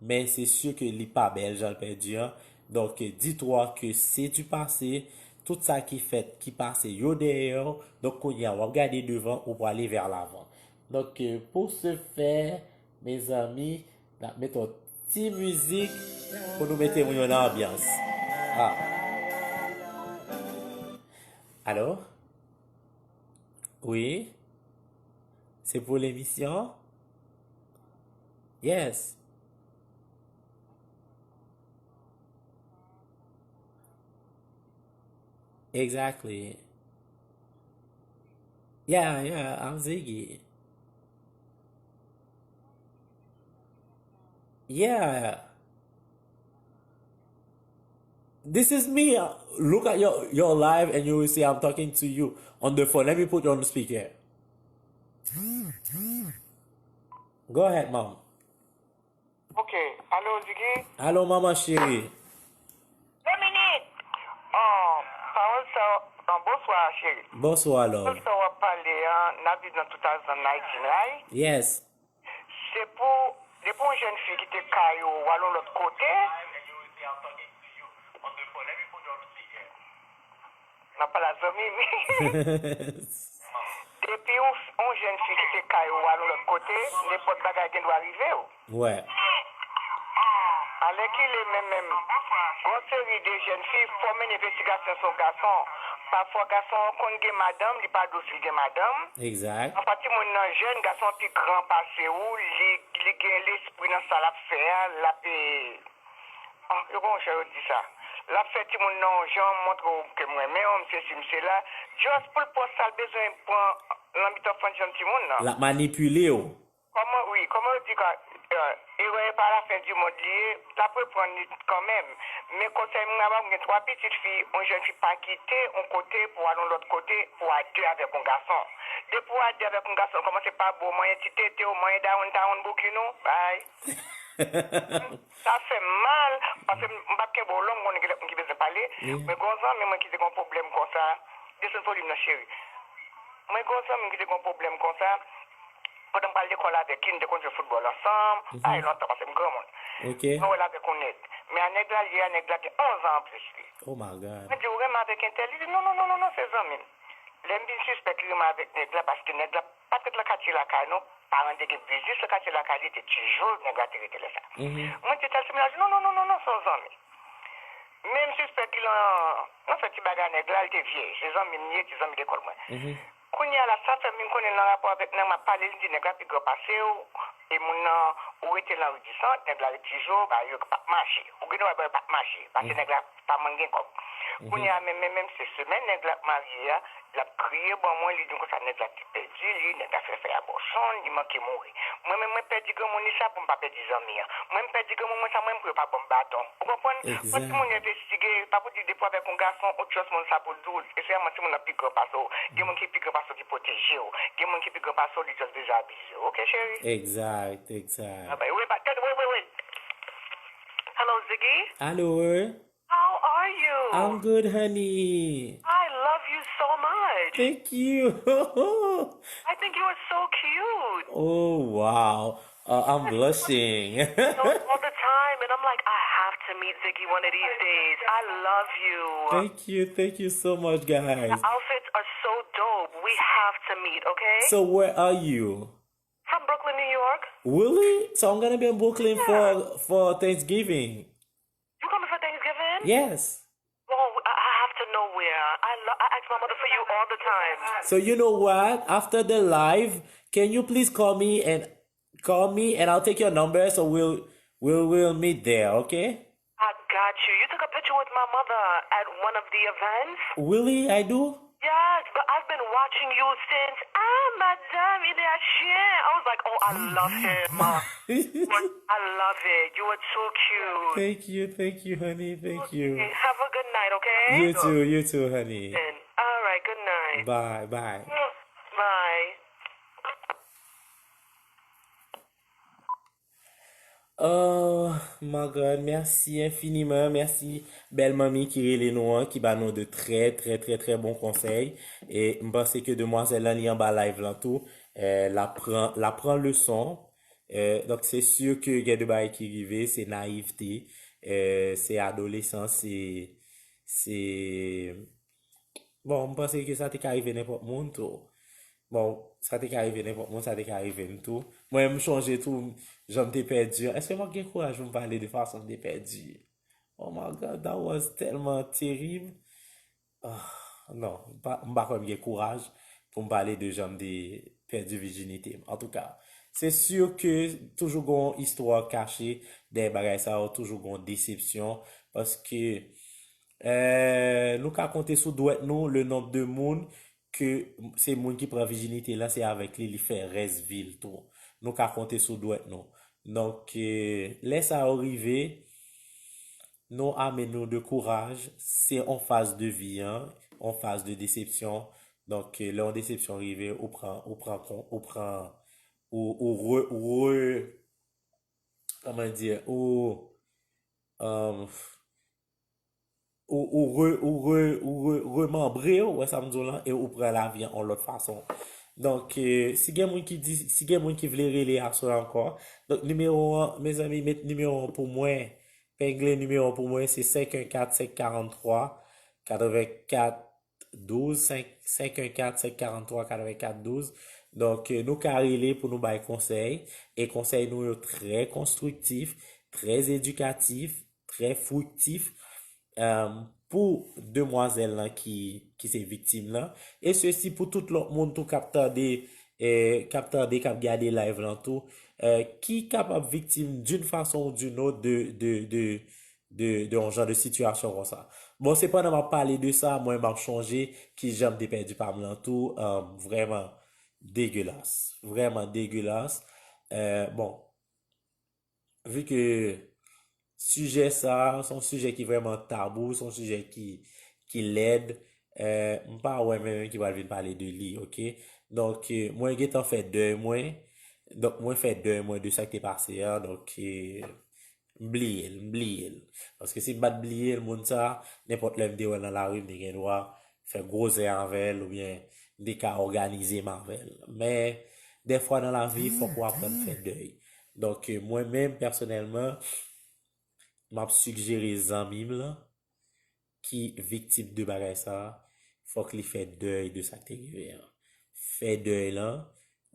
men se si ke li pa bèl jan l pèdi an. Donk, dis-toi que c'est du passé, tout sa ki fèt, ki pase, yo dèyè w. Donk, kounye a, w ap gade devan, ou prale vers l'avant. Donk, euh, pour ce faire, mezanmi, n ap mete yon ti mizik pou nou mete moun yo nan anbyans. Ah. Alo? Wi? Se pou lemisyon? Yes. Exactly. Yeah, yeah, I'm Ziggy. Yeah. This is me. Look at your, your live and you will see I'm talking to you on the phone. Let me put you on the speaker. Go ahead, mom. Ok. Alo, Ziggy? Alo, manman cheri. Dominique! Oh, pawòl sa, oh, bonswa, cheri. Bonswa, love. Pawòl sa w ap pale an, n ap viv nan two thousand nineteen, right? Yes. Se pou, depi yon jèn fi kite kay ou, w al yon lòt kote. N ap pale a zanmi m. Depi yon, yon jèn fi kite kay ou, w al yon lòt kote, nenpòt bagay gen dwa rive w. Wè. Lè ki lè menm menm, gon seri de jèn fi fò mennen envestigasyon sou gason. Pafwa gason an konn gen madanm, li pa di w si l gen madanm. Egzak. Anfwa timoun nan jèn, gason an pi gran pase w, li, li gen lespri nan sa l ap fè a, l ap, e, ah, yo gon jan yo di sa. L ap fè timoun nan yon jan, montre w ke m renmen w, m sesi, m sela, just pou l pran sa l bezwen pran nan mitan fann jèn timoun nan. L ap manipile w. Kòman, wi, kòman yo di ka, euh, erè pa la fen di mond li ye, l ap reprann li kanmenm. Men konsèy mwen a ba w, m gen twa pitit fi, yon jèn fi pa kite yon kote pou al yon lòt kote pou a de avèk yon gason. Depi w a de avèk yon gason, kòmanse pa bo manyen ti tete w, manyen dawonn dawonn bouki nou, bay. Sa fè m mal, paske m, m p ap kenbe w long, m konnen gen lòt moun ki bezwen pale. Mwen gen yon zanmi mwen ki te gen yon pwoblèm konsa. Desann volim nan, cheri. Mwen gen yon zanmi m ki te gen yon pwoblèm konsa. Pandan m pral lekòl avèk li, nou te konn jwe foutbòl ansanm. Sa fè lontan, paske m granmoun. Ok. Mwen wè l avèk yon nèg. Men a nèg la, li a nèg la gen onz an anplis li. Oh my God. Mwen di, "Ou renmen avèk entèl?" Li di, "Non, non, non, non, non, se zanmi m." Lè m vin sispèk li renmen avèk nèg la, paske nèg la pa t ret nan katye lakay nou, paran te gen biznis nan katye lakay li, te Ti Jo nèg la te rete lè sa. Mwen di, "Tèl se mennaj?" "Non, non, non, non, non, se yon zanmi." Men m sispèk li nan, nan fè ti bagay nèg la, li te vye. Se zanmi m li ye, ti zanmi lekòl mwen. Kounye a la, sa fè m vin konnen l nan rapò avèk nèg m ap pale, li di nèg la pi gran pase w, e moun nan, ou rete nan ri di sant, nèg la ret Ti Jo, bagay yo p ap mache. Ou gen dwa wè bagay yo p ap mache, paske nèg la pa manyen kòb. Kounye a, menm, menm, menm se semèn nèg la ap marye a, l ap kriye ban mwen, li di m konsa nèg la te pèdi li, nèg la fè l fè abòsyon, li manke mouri. Mwen menm, mwen pèdi granmoun li sa pou m pa pèdi zanmi an. Mwen, m pèdi granmoun mwen sa, mwen, pou yo pa ban m baton. Ou konprann? Fò timoun yo envestige, pa pou di depi w avèk yon gason, ou trust moun sa pou l di w, espesyalman timoun nan pi gran pase w. Gen moun ki pi gran pase w ki pwoteje w. Gen moun ki pi gran pase w, li just dezabize w. Ok, cheri? Exact, exact. Bye bye. Wait, wait, wait, wait. Hello, Ziggy. Allô? How are you? I'm good, honey. I love you so much. Thank you. I think you are so cute. Oh, wow. Uh, I'm blushing. All the time, and I'm like, "I have to meet Ziggy one of these days. I love you." Thank you. Thank you so much, guys. The outfits are so dope. We have to meet, okay? So where are you? From Brooklyn, New York. Really? So I'm gonna be in Brooklyn for, for Thanksgiving. You coming for Thanksgiving? Yes. Oh, I, I have to know where. I lo-, I ask my mother for you all the time. So you know what? After the live, can you please call me and, call me and I'll take your number, so we'll, we'll, we'll meet there, okay? I got you. You took a picture with my mother at one of the events? Really? I do? Yes, but I've been watching you since. Ah, madame, il est à chien. I was like, "Oh, I love him." I love it. You are too cute. Thank you, thank you, honey. Thank you. Okay, have a good night, okay? You too, you too, honey. And, all right, good night. Bye, bye. Mm, bye. Oh my God, mèsi enfiniman, mèsi bèl manmi ki rele nou an, ki ba nou de trè, trè, trè, trè bon konsèy. E m panse ke demwazèl lan, li anba live lan tou, eh, l ap pran, l ap pran leson. Eh, donk, se si ke gen de bagay ki rive, se nayivte, eh, se adolesans, se, se, bon, m panse ke sa te ka rive nenpòt moun tou. Bon, sa te ka rive nenpòt moun, sa te ka rive m tou. Mwen, m chonje tou, jan m te pèdi an. Èske m ap gen kouraj pou m pale de fason m te pèdi? Oh my God, that was tèlman terib. Ah, non, m pa, m pa kwè m gen kouraj pou m pale de jan m te pèdi vijinite m. Antouka, se si ke toujou gon istwa kache dèyè bagay sa yo, toujou gon desepsyon, paske, eh, nou ka konte sou dwèt nou le nonb de moun ke se moun ki pran vijinite la, se avèk li, li fè rès vi l tou. Nou ka konte sou dwèt nou. Donk, eh, lè sa yo rive, nou ame nou de kouraj, se yon faz de vi an, yon faz de desepsyon. Donk, eh, lè yon desepsyon rive, ou pran, ou pran kon, ou pran, ou, ou re, ou re, kòman di, ou, um, ou, ou re, ou re, ou re, remanbre, ou wè sa m di w lan, e ou pran lavi an yon lòt fason. Donk, eh, si gen moun ki di, si gen moun ki vle rele aswè ankò, donk nimewo an, mezanmi, met nimewo an pou mwen, pengle nimewo an pou mwen, se senk en kat, senk karant twa, katrevenkat douz, senk, senk en kat, senk karant twa, katrevenkat douz. Donk, eh, nou ka rele pou nou bay konsèy, e konsèy nou yo trè konstriktif, trè edikatif, trè friktif, euh, pou demwazèl lan ki, ki se viktim lan, e sesi pou tout lòt moun tou k ap tande, eh, k ap tande, k ap gade live lan tou, eh, ki kapab viktim d'une façon ou d'une autre de, de, de, de, de yon jan de sitiyasyon konsa. Bon, sepandan, m ap pale de sa, mwen, m ap chonje ki jan m te pèdi pa m lan tou, eh, vrèman degelas. Vrèman degelas. Eh, bon, vi ke sijè sa, se yon sijè ki vrèman tabou, se yon sijè ki, ki lèd, eh, m pa wè mwen menm ki pral vin pale de li, oke? Donk, eh, mwen gentan fè dèy mwen. Donk, mwen fè dèy mwen de sa k te pase a. Donk, eh, m bliye l, m bliye l. Paske si m pa t bliye l, moun sa, nenpòt lè m te wè l nan lari, m te gen dwa fè gwo zen avè l, oubyen m te ka òganize m avè l. Men, dèfwa nan lavi, fòk ou aprann fè dèy. Donk, eh, mwen menm, pèsonèlman, m ap sigjere zanmi m lan, ki viktim de bagay sa, fòk li fè dèy de sa k te rive an. Fè dèy lan,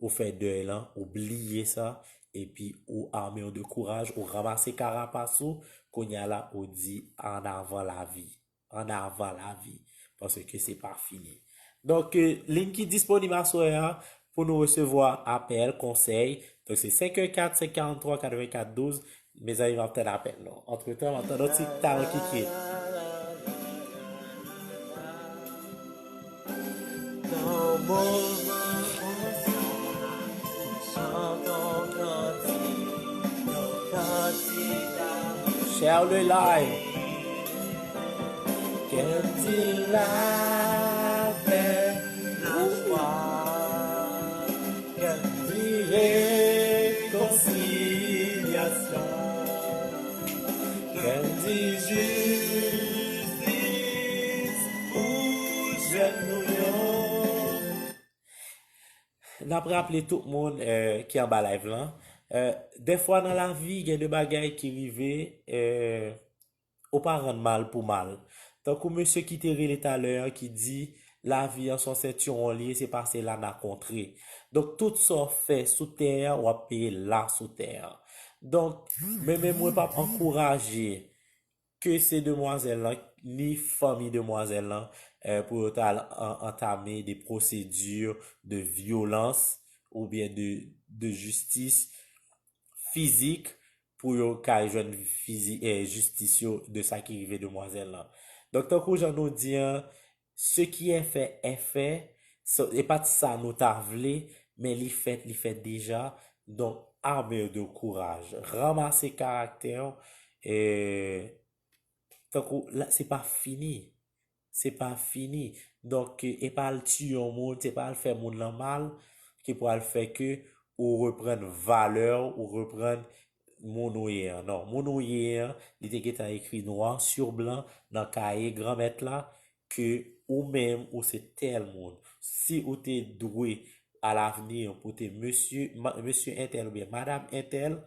ou fè dèy lan, ou bliye sa, epi ou ame w de kouraj, ou ranmase karapas ou, kounye a la, ou di, "An avan lavi, an avan lavi, paske se pa fini." Donk, eh, liy ki disponib aswè a pou nou resevwa apèl, konsèy. Donk, se senk en kat, senk karant twa, katrevenkat douz. Mezanmi, m ap tann apèl nou. Antretan, m ap tann yon ti Talan Kikit. Share le live. Kè m di lapè, lajwa, kè m di rekonsilyasyon, kè m di jistis pou jèn nou yo. N ap raple tout moun, eh, ki anba live lan, eh, dèfwa nan lavi, gen de bagay ki rive, eh, ou pa rann mal pou mal. Tankou mesye ki te rele talè an ki di, lavi an se yon sentiwon li ye, se pase la n a kontre. Donk, tout sa w fè sou tè an, w ap peye la sou tè an. Donk, men, men mwen p ap ankouraje ke se demwazèl lan, ni fanmi demwazèl lan, eh, pou yo ta al an-, antame de pwosedi de vyolans oubyen de, de jistis fizik pou yo ka jwenn fizi-, eh, jistis yo de sa ki rive demwazèl lan. Donk, tankou jan nou di an, ce qui est fait est fait, so, e pa t sa nou ta vle, men li fèt, li fèt deja. Donk, arme de courage, ranmase karaktè w, eh, tankou, la, se pa fini. Se pa fini. Donk, e pa al tiye yon moun, se pa al fè moun lan mal, ki pral fè ke ou reprann valè w, ou reprann moun ou ye an. Non, moun ou ye an, li te gentan ekri nwa sou blan nan kaye Granmèt la, ke ou menm, ou se tèl moun. Si ou te dwe alavni pou te mesye, ma-, mesye entèl oubyen madanm entèl,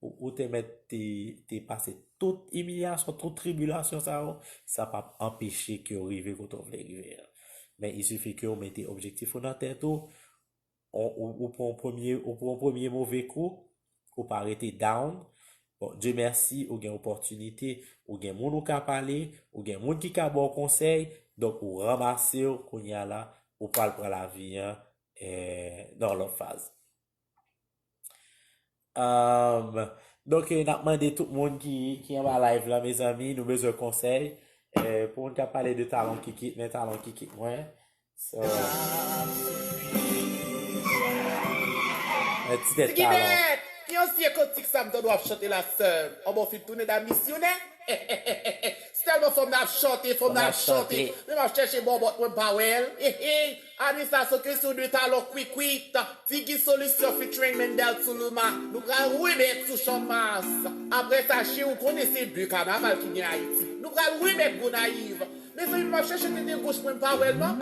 ou, ou te mèt te, te pase tout imilyasyon, tout tribilasyon sa yo, sa p ap anpeche ke w rive kote w vle rive an. Men, il suffit ke w mete objektif ou nan tèt ou, ou, ou, ou pran yon premye, ou pran yon premye move kou, ou pa rete down. Bon, Dye mèsi, ou gen opòtinite, ou gen moun ou ka pale, ou gen moun ki ka ba w konsèy, donk ou ranmase w, kounye a la, ou pral pran lavi an, eh, nan lòt faz. Um, donk, eh, n ap mande tout moun ki, ki anba live la, mezanmi, nou bezwen konsèy. Eh, pou moun k ap pale de Talan Kikit, men Talan Kikit mwen. So, men ti tèt Talan. Ki yon vye kantik sa m tande w ap chante la, sè m? Anben w fin tounen dam misyonè? Sèlman fò m nan ap chante, fò m nan ap chante. Men m ap chèche bòbòt mwen, m pa wè l. Ane sa se kesyon de Talan Kikit. Ti Guy Solution featuring Mendel Tuluma. Nou pral remèt sou Chanmas. Apre sa, cheri, ou konnen se de kanaval ki gen Ayiti. Nou pral remèt Gonayiv. Mezanmi, m ap chèche tete goch mwen, m pa wè l non.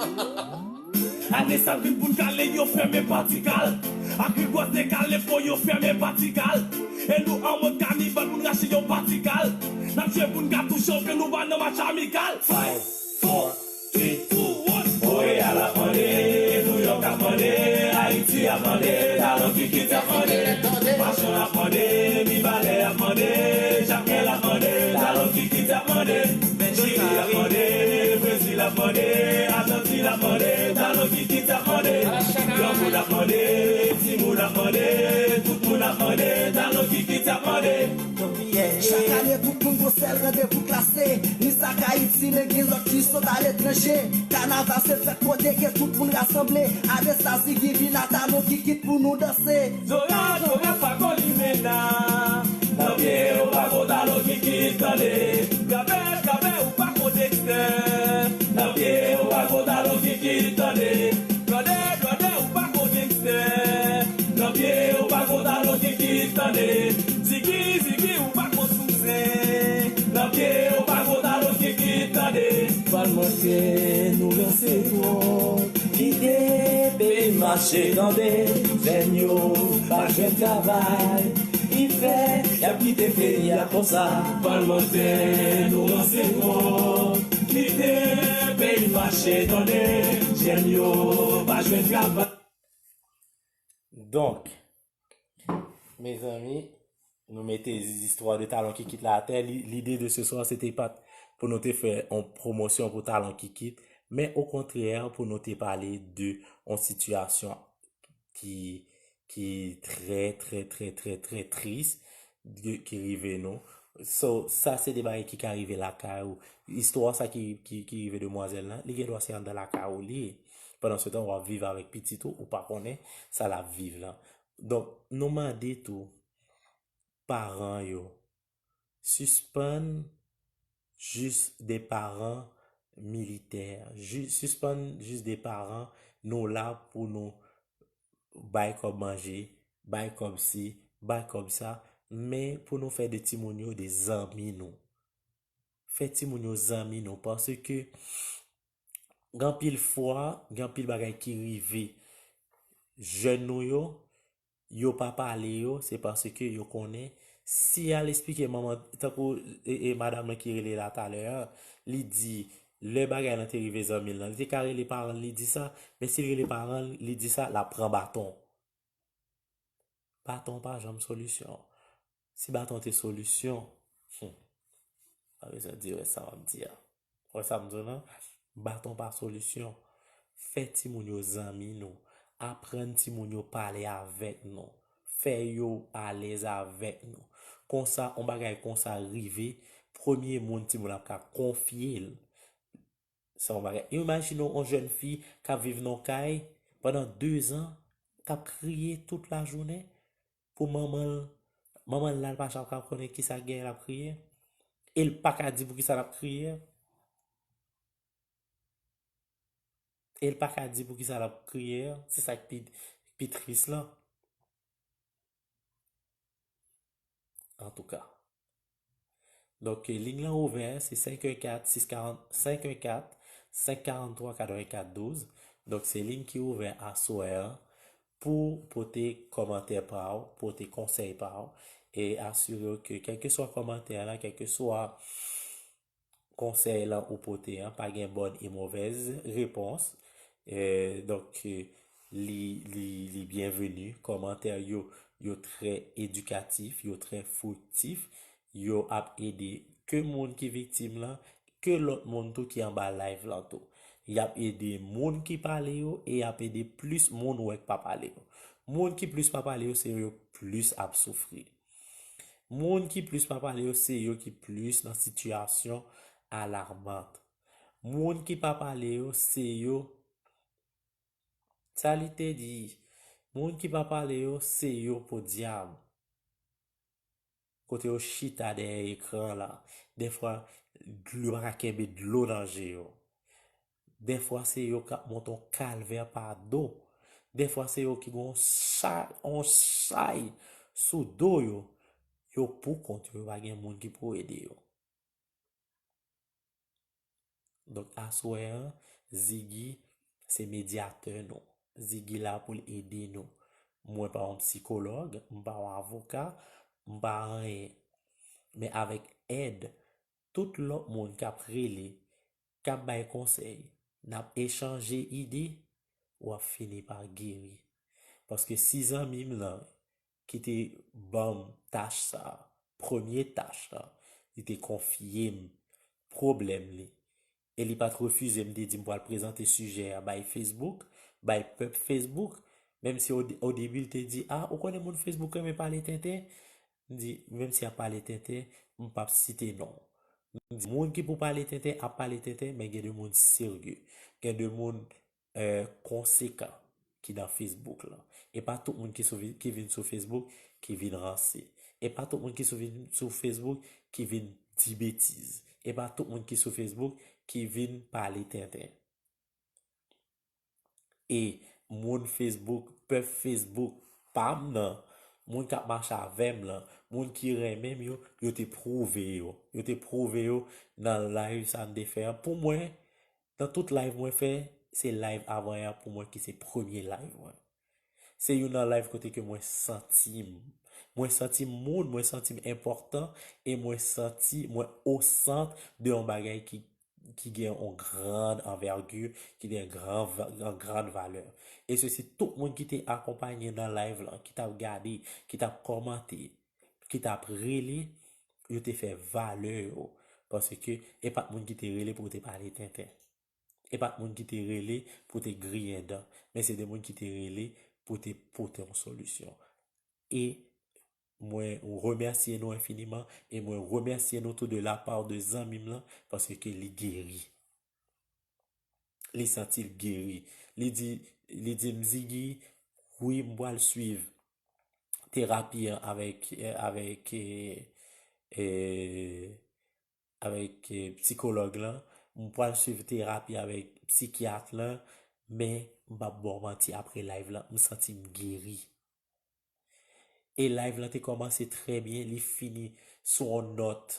Ane sa vin pou n kale, yo fèmen Patikal. Ak rigwaz dekale, fò yo fèmen Patikal. E nou an mòd kanibal pou n rache yon Patikal. N ap jwe pou n ka touche w, ke nou pa nan match amikal. Five, four, three, two, one. Montréal ap mande, New York ap mande, Ayiti ap mande, Talan Kikit ap mande, Machan ap mande, Mibalè ap mande, Ap mande, atanti l ap mande, talon kikit ap mande. Granmoun ap mande, timoun ap mande, tout moun ap mande, talon kikit ap mande. Chak ane, tout moun gon sèl randevou klase. Ni sa k Ayiti, men gen lòt ki sot aletranje. Kanaval se fèt kote ke tout moun rasanble. Adesa, Ziggy vin a talon kikit pou nou danse. Zora, Zora, pa gon limena. Nan pye ou pa gon talon kikit, tande. Gabè, Gabè, ou pa gon Dextè. Nan pye ou pa gon talon kikit, tande. Blòdè, Blòdè, ou pa gon Dextè. Nan pye ou pa gon talon kikit, tande. Ziggy, Ziggy, ou pa gon Souzen. Nan pye ou pa gon talon kikit, tande. Palmantè, nou ranse twòp. Kite peyi mache, tande. Jèn yo pa jwenn travay. Ki fè y ap kite peyi a konsa. Palmantè, nou ranse twòp. Kite peyi mache, tande. Jèn yo pa jwenn travay. Donk, mezanmi, nou mete zistwa de talon kikit la atè. Li- Lide de se swa, se te pa t pou nou te fè yon pwomosyon pou talon kikit, men okontrè, pou nou te pale de yon sitiyasyon ki, ki trè, trè, trè, trè, trè tris, de- ki rive nou. So, sa se de bagay ki ka rive lakay ou. Istwa sa ki, ki, ki rive demwazèl lan, li gen dwa se anndan lakay ou li ye. Pandan se tan, w ap viv avèk pitit ou, ou pa konnen sa l ap viv lan. Donk, nou mande tou paran yo, sispann jis de paran militè, jis- sispann jis de paran nou la pou nou bay kòb manje, bay kòb si, bay kòb sa, men pou nou fè de timoun yo de zanmi nou. Fè timoun yo zanmi nou, paske gen anpil fwa, gen anpil bagay ki rive jèn nou yo, yo pa pale yo, se paske yo konnen si y al esplike manman, tankou e, e madanm nan ki rele la talè a, li di, lè bagay lan te rive zanmi l lan, li te ka rele paran l, li di sa, men si l rele paran l, li di sa, l ap pran baton. Baton pa janm solisyon. Si baton te solisyon, hmm, pa bezwen di rès sa m ap di a. Wè sa m di w lan? Baton pa solisyon. Fè timoun yo zanmi nou. Aprann timoun yo pale avèk nou. Fè yo alèz avèk nou. Konsa, yon bagay konsa rive, premye moun timoun ap ka konfye l. Se yon bagay. Imajine w yon jèn fi k ap viv nan yon kay pandan dezan, k ap kriye tout lajounen pou manman l. Manman l la, l pa janm ka konnen kisa k genyen, l ap kriye. E l pa ka di poukisa l ap kriye. E l pa ka di poukisa l ap kriye. Se sa k pi, pi tris lan. Antouka. Donk, liy lan ouvè, se senk en kat, sis karant, senk en kat, senk karant twa, katrevenkat douz. Donk, se liy ki ouvè aswè a pou pote kòmantè pa w, pote konsèy pa w, e asire w ke kèlkeswa kòmantè la, kèlkeswa konsèy lan ou pote an, pa gen bòn e movèz repons. E, donk, e, li, li, li byenveni. Kòmantè yo, yo trè edikatif, yo trè friktif. Yo ap ede ke moun ki viktim lan, ke lòt moun tou ki anba live lan tou. Y ap ede moun ki pale yo e y ap ede plis moun ou wè k pa pale yo. Moun ki plis pa pale yo, se yo plis ap soufri. Moun ki plis pa pale yo, se yo ki plis nan sitiyasyon alarmant. Moun ki pa pale yo, se yo, sa li te di, moun ki pa pale yo, se yo podyab. Kote yo chita dèyè ekran la. Dèfwa, dlo, yo pa ka kenbe dlo nan je yo. Dèfwa, se yo k ap monte yon kalvè pa do. Dèfwa, se yo ki gen yon chay, yon chay sou do yo. Yo pou kont yo, yo pa gen moun ki pou ede yo. Donk, aswè an, Ziggy se medyatè nou. Ziggy la pou l ede nou. Mwen pa yon sikològ, m pa yon avoka, m pa anyen. Men avèk èd tout lòt moun k ap rele, k ap bay konsèy, n ap echanje ide, w ap fini pa geri. Paske si zanmi m lan ki te ban m tach sa, premye tach la, li te konfye m pwoblèm li, e li pa t refize m te di m pral prezante sijè a bay Facebook, bay pèp Facebook, menm si o, o debi l te di, "A, ou konnen moun Facebook renmen pale tenten?" M di, "Menm si y ap pale tenten, m p ap site non." M di, "Moun ki pou pale tenten, ap pale tenten, men gen de moun serye. Gen de moun, eh, konsekan ki nan Facebook lan. E pa tout moun ki, sou, ki vin sou Facebook ki vin ranse. E pa tout moun ki sou, vin sou Facebook ki vin di betiz. E pa tout moun ki sou Facebook ki vin pale tenten." E moun Facebook, pèp Facebook pa m nan, moun k ap mache avè m lan, moun ki renmen m yo, yo te pwouve yo. Yo te pwouve yo nan live sa n te fè an. Pou mwen, nan tout live mwen fè, se live avan yè pou mwen ki se premye live mwen. Se youn nan live kote ke mwen santi m. Mwen santi m moun, mwen santi m enpòtan, e mwen santi mwen o sant de yon bagay ki, ki gen yon gran anvègi, ki gen gran va-, yon gran valè. E se si tout moun ki te akonpanye nan live lan, ki t ap gade, ki t ap kòmante, ki t ap rele, yo te fè valè yo. Paske e pa t moun ki te rele pou te pale tenten. E pa t moun ki te rele pou te griyen dan, men se de moun ki te rele pou te pote yon solisyon. E mwen remèsye nou enfiniman, e mwen remèsye nou tou de la part de zanmi m lan, paske li geri. Li santi l geri. Li di, li di m, "Ziggy, wi, m pral swiv terapi an avèk, eh, avèk, eh, eh, avèk, eh, psikològ lan, m pral swiv terapi avèk psikyat lan, men m p ap ba w manti, apre live lan, m santi m geri." E live lan te kòmanse trè byen, li fini sou yon nòt,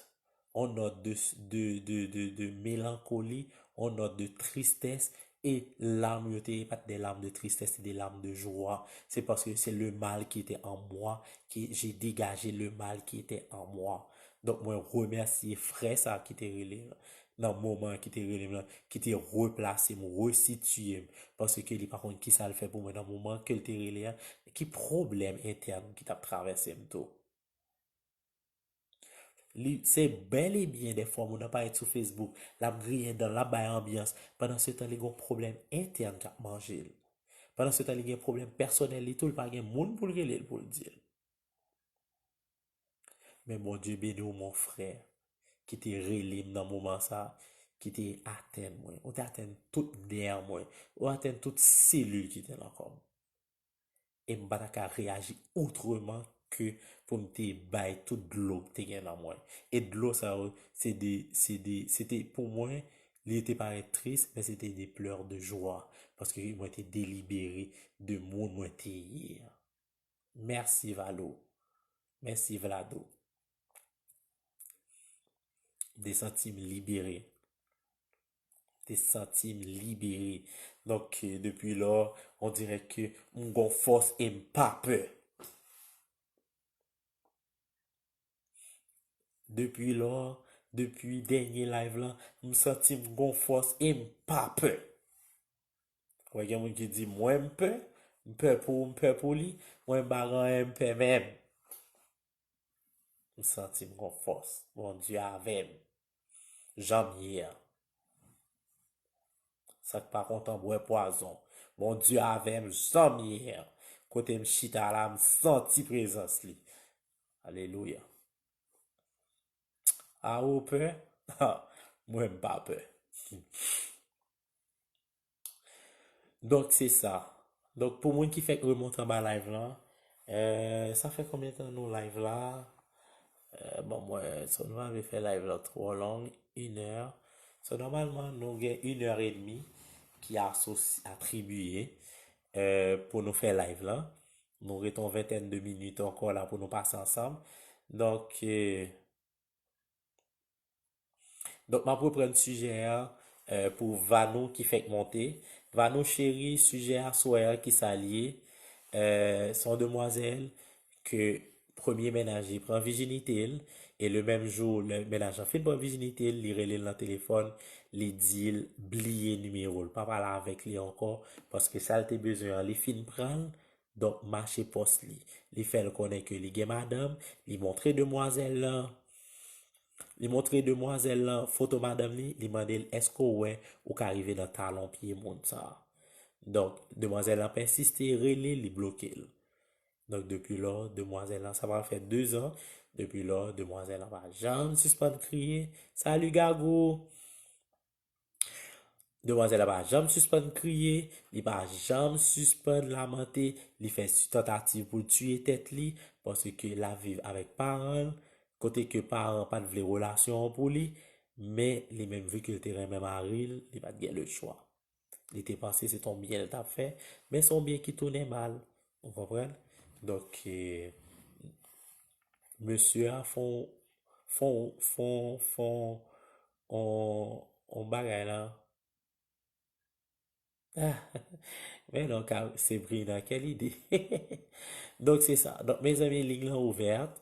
yon nòt de, de, de, de, de melankoli, yon nòt de tristès, e lam yo te, pa t de lam de tristès, se de lam de jwa. Se paske se le mal ki te an mwa, ke j'ai dégagé le mal ki te an mwa. Donk, mwen remèsye frè sa ki te rele m nan moman ki te rele m lan, ki te replase m, resitiye m, paske li pa konn kisa l fè pou mwen nan moman ke l te rele a, ki pwoblèm entèn ki t ap travèse m tou. Li, se bèl e byen dèfwa moun nan parèt sou Facebook, l ap griyen dan, l ap bay anbyans, pandan se tan li gen yon pwoblèm entèn k ap manje l. Pandan se tan li gen pwoblèm pèsonèl li tou, li pa gen moun pou l rele l pou l di l. Men Bondye beni w, mon frè, ki te rele m nan moman sa, ki te atenn mwen. Ou te atenn tout nè mwen. Ou atenn tout selil ki te nan kò m. E m pa ta ka reyaji otreman ke pou m te bay tout dlo k te gen nan mwen. E dlo sa yo, se de, se de, se te, pou mwen, li te parèt tris, men se te de pleurs de joie, paske mwen te delibere de moun mwen te ye a. Mèsi, Valo. Mèsi, Vlado. M te santi m libere. M te santi m libere. Donk, eh, depi lò, on dirè ke m gon fòs e m pa pè. Depi lò, depi dènye live lan, m santi m gon fòs e m pa pè. Wè, gen moun ki di, "Mwen m pè, m pè pou ou, m pè pou li, mwen m pa gen anyen m pè menm." M santi m gon fòs. Bondye avè m. Jan m ye a. Sa k pa kontan bwè pwazon. Bondye avè m, jan m ye a. Kote m chita la, m santi prezans li. Alelouya. A ou pè? Ha, mwen m pa pè. Donk, se sa. Donk, pou moun ki fèk remonte anba live lan, euh, sa fè konbyen tan nou live la? Euh, bon, mwen, so nou pa vle fè live lan twò long, inè. So, nòmalman, nou gen inè edmi ki asosi-, atribiye, euh, pou nou fè live lan. Nou ret yon ventèn de minit ankò la pou nou pase ansanm. Donk, euh, Donk, m ap reprann sijè a, eh, pou Vanou ki fèk monte. Vanou cheri, sijè a swè a, kisa l ye? Eh, se yon demwazèl ke premye mennaj li pran vijinite l, e le menm jou, lè mennaj lan fin pran vijinite l, li rele l nan telefòn, li di l bliye nimewo l, pa pale avèk li ankò, paske sa l te bezwen an, li fin pran l, Donk, mache pòs li. Li fè l konnen ke li gen madanm, li montre demwazèl lan. Li montre demwazèl lan foto madanm li, li mande l, èske w wè ou ka rive nan talon pye moun sa a? Donk, demwazèl lan pèsiste, rele, li bloke l. Donk, depi lò, demwazèl lan, sa pral fè dezan, depi lò, demwazèl lan pa janm sispann kriye, "Salut, Gagou!" Demwazèl la pa janm sispann kriye, li pa janm sispann lamante, li fè tantativ pou l tiye tèt li, paske l ap viv avèk paran l, kote ke paran pa t vle relasyon an pou li, men li menm, vi ke l te renmen mari l, li pa t gen lechwa. Li te panse se t on byen l t ap fè, men se yon byen ki tounen mal. Ou konprann? Donk, eh, mesye a fè on, fè on, fè on, fè on, on, on bagay la. Men non, ka, Sebrina, quelle idée. Donk, se sa. Donk, mezanmi, liy lan ouvèt.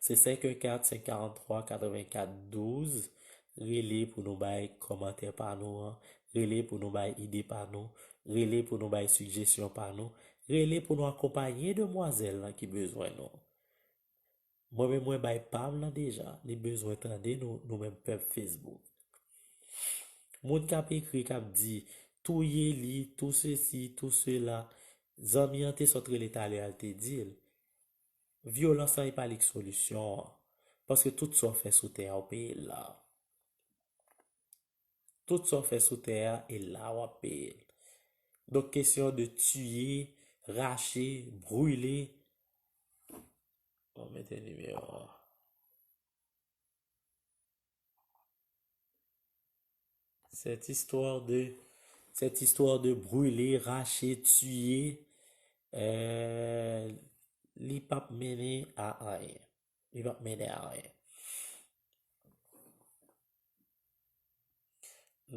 Se senk en kat, senk karant twa, katrevenkat, douz. Rele pou nou bay kòmantè pa nou an. Rele pou nou bay ide pa nou. Rele pou nou bay sijesyon pa nou. Rele pou nou akonpaye demwazèl lan ki bezwen nou. Mwen menm, mwen bay pa m lan deja. Li bezwen tande nou, nou menm pèp Facebook. Moun k ap ekri, k ap di, "Touye li, tou sesi, tou sela." Zanmi an te sot rele talè a, l te di l, "Vyolans lan, e pa li k solisyon an. Paske tout sa w fè sou tè a, w peye l la." Tout sa w fè sou tè a, e la w ap peye l. Donk, kesyon de tiye, rache, brile. Bon, mete nimewo a. Cette histoire de, cette histoire de brûler, rache, tiye, euh, li p ap mennen a anyen. Li p ap mennen a anyen.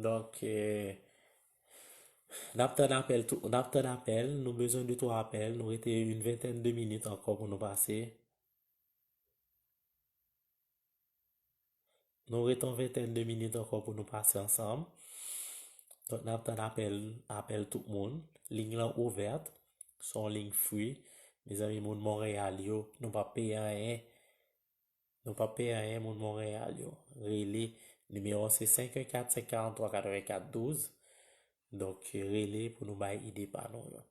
Donk, eh, n ap tann apèl tou, n ap tann apèl, nou bezwen de twa apèl, nou rete yon ventèn de minit ankò pou nou pase. Nou rete yon ventèn de minit ankò pou nou pase ansanm. Donk, n ap tann apèl, apèl tout moun. Liy lan ouvèt. Se yon liy free. Mezanmi, moun Monreyal yo, nou p ap peye anyen. Nou p ap peye anyen, moun Monreyal yo. Rele, nimewo se senk en kat, senk karant twa, katrevenkat, douz. Donk, rele pou nou bay ide pa nou yo.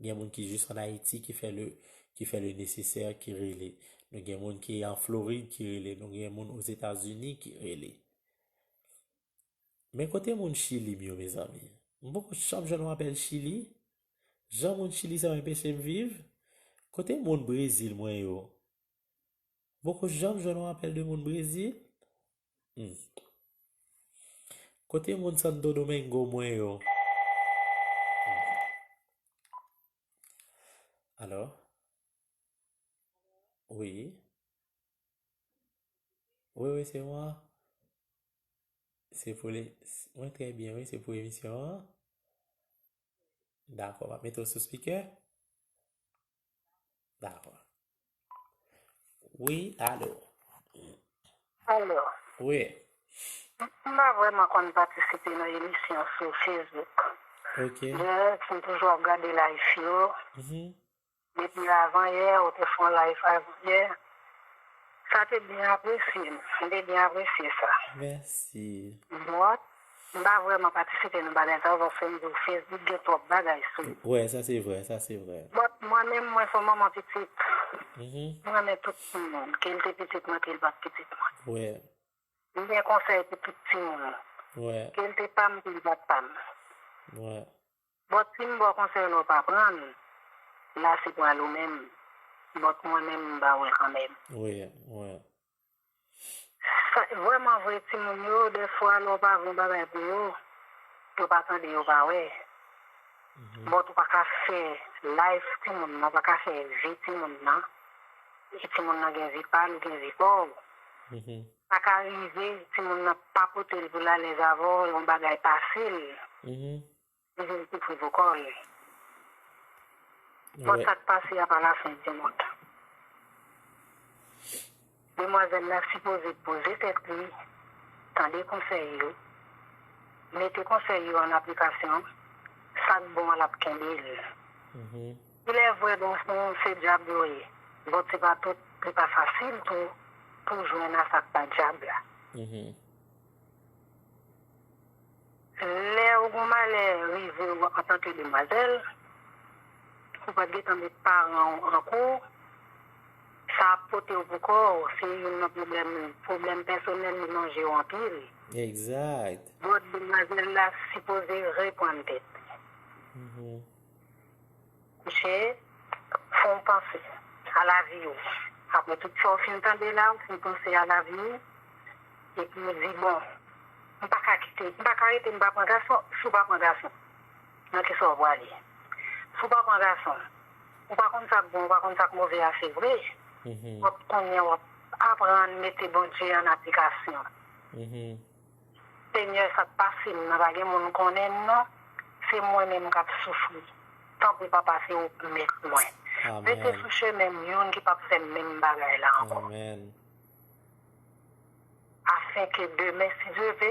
Gen moun ki jis ann Ayiti ki fè le, ki fè le nesesè, ki rele. Nou gen moun ki an Florid ki rele. Nou gen moun Ozetazini ki rele. Men kote moun Chili m yo, mezanmi? M poko janm jwenn yon apèl Chili. Jan moun Chili sa yo enpeche m viv. Kote moun Brezil mwen yo? Poko janm jwenn yon apèl de moun Brezil? Hmm. Kote moun Santo Domingo mwen yo? Hmm. Alo? Wi. Wi, wi, se mwen. Se pou li, mwen trè byen, wi, se pou emisyon an. Dakò, m ap mete w sou spikè. Dakò. Wi, alo. Alo. Wi. M pa vrèman konn patisipe nan emisyon sou Facebook. Ok. Yes, m toujou ap gade live yo. Mhm. Depi avan yè, ou te fè yon live avan yè. Sa te byen apresye, m te byen apresye sa. Mèsi. But, m pa vrèman patisipe nan bagay sa yo, paske m di w Facebook gen twòp bagay sou li. Wi, sa se vrè, sa se vrè. But, mwen menm, mwen se yon manman pitit. Mhm. M renmen tout timoun, ke l te pitit mwen, ke l pa t pitit mwen. Wi. M gen konsèy pou tout timoun. Wi. Ke l te pa m, ke l pa t pa m. Wi. But si m ba w konsèy la w pa pran l, la se pral ou menm. But mwen menm m ba w l kanmenm. Wi, wi. Sa, vrèman vre, timoun yo, dèfwa, lè w pa vle yon bagay pou yo, yo pa tande, yo pa wè. Mhm. But ou pa ka fè life timoun nan, ou pa ka fè vi timoun nan. E timoun nan gen vi pa l, ou gen vi pa w. Mhm. Pa ka rive, timoun nan pa pote l pou l alèz avè w, yon bagay pase l. Mhm. Li vin soufri pou kò l. Bon, wi. Sa k pase a pa lafen di mond. Demwazèl la sipoze poze tèt li, tande konsèy yo, mete konsèy yo an aplikasyon, sa k bon an l ap kenbe l. Mhm. Il est vrai, bon, se dyab yo ye. Bon, se pa tout, li pa fasil tou. pou jwenn a sa k pa dyab la. Lè ou gon malè rive w antanke demwazèl, ou pa t gentan met paran w an kou, sa ap pote w pou kò w, se youn nan pwoblèm ou. Pwoblèm pèsonèl li manje w anpil. Egzak. Bòt demwazèl la sipoze reprann tèt li. Kouche, fè w panse a lavi w. Apre tout sa w fin tande la, w fin panse a lavi w. Epi w di, bon, m pa ka kite, m pa ka rete, m pa pran gason. Si w pa pran gason, nan kisa w prale? Si w pa pran gason, ou pa konn sa k bon, ou pa konn sa k move a, se vre. W ap konnen, w ap aprann mete Bondye an aplikasyon. Senyè, sa k pase m nan, pa gen moun konnen m non. Se mwen menm k ap soufri. Tanpri, Papa, se ou k mèt mwen. Mete sou chemen m youn ki p ap fè menm bagay la ankò. Afenke demen, si Dye ve,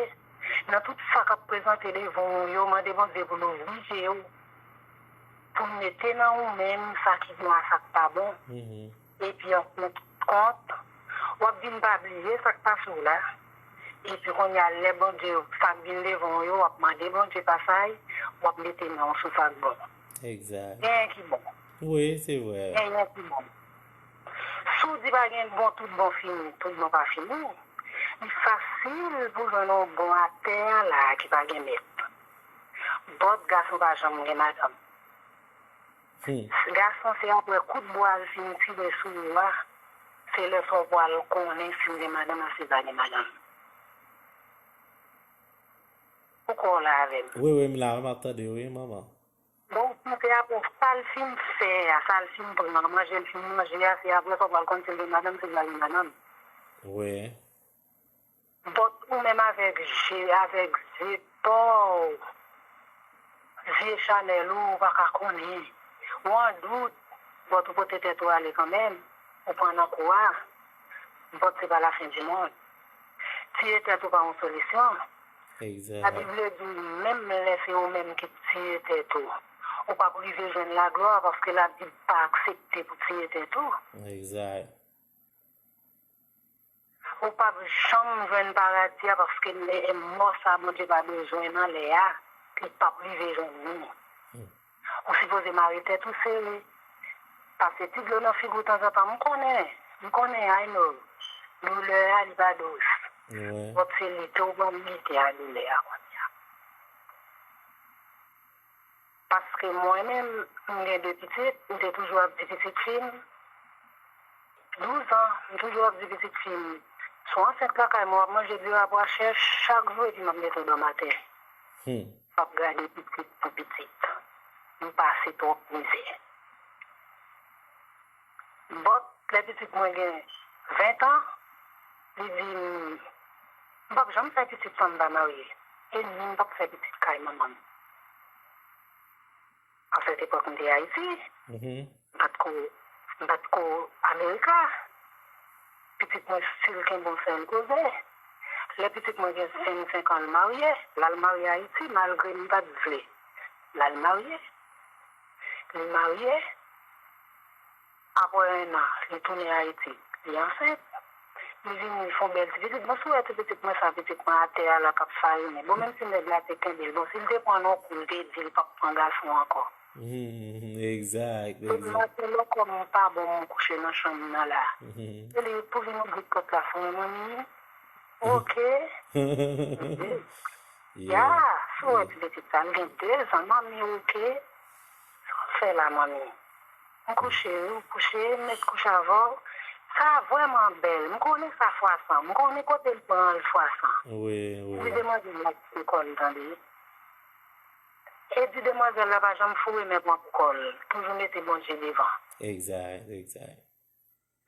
nan tout sa k ap prezante devan w yo, mande Bondye pou l ouvri je w, pou l mete nan ou menm sa ki bon a sa k pa bon. Epi an fin de kont, w ap vin pa bliye sa k pase w la. Epi kounye a, lè Bondye, sa k vin devan w yo, w ap mande Bondye pasaj, w ap mete men w sou sa k bon. Egzak. Genyen ki bon. Wi, se vre. Genyen ki bon. Si w di pa gen bon, tout bon fini, tout bon pa fini, li fasil pou jwenn yon bon atè a la ki pa gen mèt. Bòt gason pa janm gen madanm. Gason se apre kout bwa l fin tire sou ou a, se lè sa w pral konnen si l gen madanm oubyen pa gen madanm. Ou kwè w la avè m? Wi, wi, m la, m ap tande w, wi, manman. Bon, ou panse apre sa l fin fè a, sa l fin pran, manje l fin manje a, se apre sa w pral konn si l gen madanm, si l pa gen madanm. Wi. Bòt ou menm avèk je, avèk zye pa w, zye chanèl ou, ou pa ka konnen. Ou an dout, bòt ou pote tèt ou ale kanmenm, ou pran nan kou a. Bòt se pa lafen di mond. Tiye tèt ou pa yon solisyon. Egzak. Labib le di, menm lè se ou menm ki tiye tèt ou, ou p ap rive jwenn laglwa paske Labib pa aksepte pou tiye tèt ou. Egzak. Ou p ap janm jwenn paradi a paske mò sa Bondye pa bezwen nan lè a, li p ap rive jwenn nou. Ou sipoze mare tèt ou sere. Pase ti dlo nan figi w tanzantan. M konnen, m konnen, I know. Doulè a, li pa dous. Wi. Bòt se lite w pran lite a doulè a kounye a. Paske mwen menm, m gen de pitit, m te toujou ap di pitit fi m, douz an, m toujou ap di pitit fi m, si w ansent lakay mwen, w ap manje diri a pwa chè chak jou epi m ap mete w dòm atè. M ap gade pitit pou pitit. M pase twòp mizè. Bòt, lè pitit mwen gen ven tan, li di m, m p ap janm fè pitit san m pa marye. E li di m p ap fè pitit kay manman m. An sèt epòk, m te Ayiti. M pa t ko, m pa t ko Amerika. Pitit mwen still kenbe yon sèl koze. Lè pitit mwen gen vennsenk an, l marye. L al marye Ayiti, malgre m pa t vle. L al marye. Li marye. Apre en an, li tounen Ayiti. Li ansent. Li vini, li fè yon bèl ti pitit. Bon, si w wè ti pitit mwen sa, pitit mwen atè a la k ap farinen. Bon, menm si nèg la te kenbe l, bon, si l te pran yon kou, l te di l p ap pran gason ankò. Egzak, egzak. Maten lè kò m pa bon, m kouche nan chanm nan la. E li pou vin ouvri pòt la pou mwen, manmi. Oke. Ya, si w wè ti pitit sa, l gen de zan, manmi, oke. Sa w fè la, manmi? M kouche, wi, ou kouche, m met kouch avè w. Sa vrèman bèl. M konnen sa fwasan. M konnen kote l pran l fwasan. Wi, wi. Di demwazèl la kite kò l, tande. E di demwazèl la pa janm foure men pran pou kò l. Toujou mete Bondye devan. Egzak, egzak.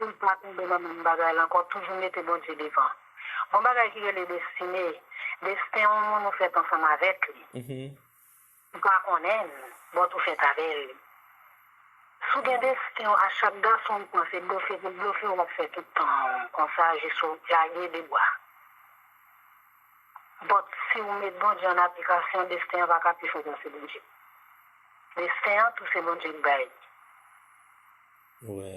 Pou l pa tonbe nan menm bagay la ankò, toujou mete Bondye devan. Gon bagay ki rele destine. Desten yon moun ou fèt ansanm avèk li. Ou pa konnen l, bòt ou fèt avè l. Si w gen desten w, a chak gason w pran, se blofe pou l blofe w, w ap fè tout tan w konsa jis ou lage de bwa. Bòt si w met Bondye an aplikasyon, desten an pa ka pi fò pase Bondye. Desten an tou se Bondye k bay li. Wi.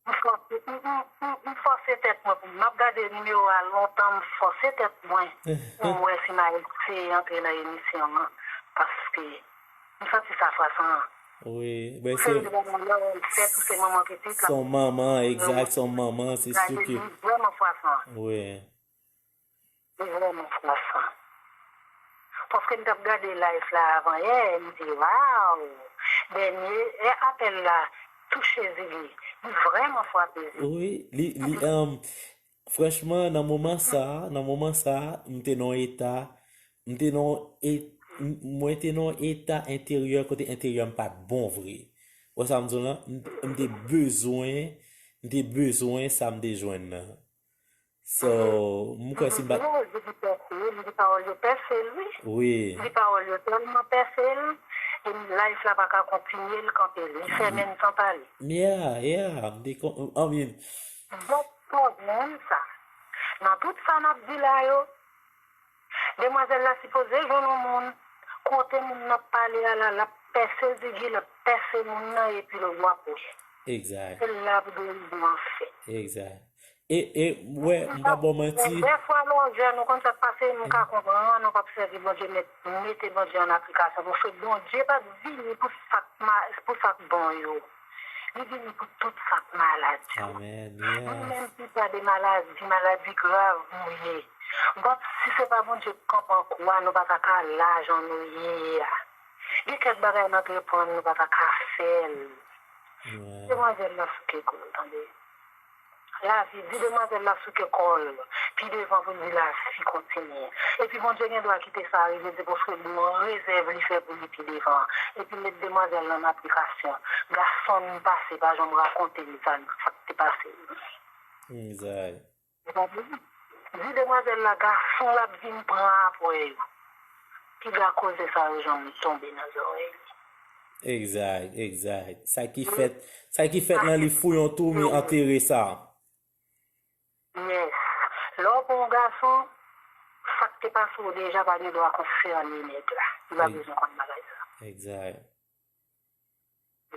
Ou fò, M, m, m fòse tèt mwen pou m ap gade nimewo a lontan, m fòse tèt mwen pou m wè si m a eseye antre nan emisyon an, paske m santi sa fwasan an. Wi, men se yon bagay lè w fè pou se manman pitit la. Se yon manman, egzat, se yon manman, se si ke li vrèman fwasan. Wi. Li vrèman fwasan. Paske m t ap gade live la avan yè, m di, waw, dènye apèl la touche Ziggy. Li vrèman frape Ziggy. Wi, li, li, um, franchman, nan moman sa, nan moman sa, m te nan yon eta, m te nan yon e-, m, mwen te nan yon eta enteryè kote enteryè m pa t bon vre. Ou wè sa m di w lan? M, m te bezwen, m te bezwen sa m te jwenn nan. So, m kwè si m pa. Yo, yo di pèse l, m di pawòl yo pèse l, wi. Wi. M di pawòl yo tèlman pèse l, e live la pa ka kontinye, l kanpe l. Li fèmen l san pale. Yeah, yeah, m te kon-, I mean. But pwoblèm sa, nan tout sa n ap di la yo, demwazèl la sipoze jwenn yon moun, kote moun nan ap pale a la, l ap pèse Ziggy, l ap pèse moun nan, epi l w ap wè. Egzak. Se la pou delivrans fèt. Egzak. E, e, wè, m pa ba w manti. Dèfwa lè w jèn, ou konn sa k pase, m ka konprann, ou p ap sèvi Bondye, mèt, mete Bondye an aplikasyon. Paske Bondye pa t vini pou sa k ma-, pou sa k bon yo. Li vini pou tout sa k malad yo. Amèn, yes. Nou menm ki pa de maladi, maladi grav nou ye. But si se pa Bondye k kanpe an kou a, nou pa ta ka la jan nou ye a. Gen kèk bagay n antreprann, nou pa ta ka fè l. Demwazèl la souke kò l, tande. Lavi, di demwazèl la souke kò l. Pi devan pou l di lavi kontinye. Epi Bondye gen dwa kite sa rive, se paske gen yon rezèv li fè pou li pi devan. Epi met demwazèl lan nan aplikasyon. Gason m pase pa janm rakonte m sa, sa k te pase. Egzak. Ou konprann? Di demwazèl la, gason l ap vin pran apre yo. Piga koze sa yo janm tonbe nan zòrèy li. Egzak, egzak. Sa ki fèt, sa ki fèt nan li fou yon tou, mi antere sa. Yes. Lè w pran yon gason, sa k te pase w deja pa gen dwa konsène nèg la. Li pa bezwen konn bagay sa. Egzak.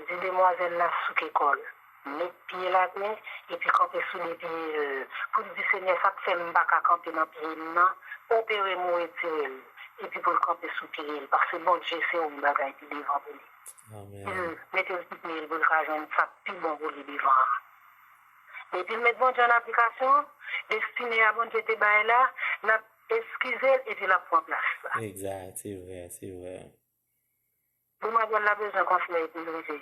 Di demwazèl la souke kò l, met pye l atè, epi kanpe sou de pye l, pou l di, Senyè, sa k fè m pa ka kanpe nan pye m nan, opere m ou retire l, epi pou l kanpe sou pye l, paske Bondye se yon bagay pi devan pou li. Amèn. Epi l mete l sou pye l pou l ka jwenn sa k pi bon pou li devan an. Epi l met Bondye an aplikasyon, destine a Bondye te bay la, l ap eskize l, epi l ap pran plas la. Egzak, se vrè, se vrè. Demwazèl la bezwen konsèy pou l rive.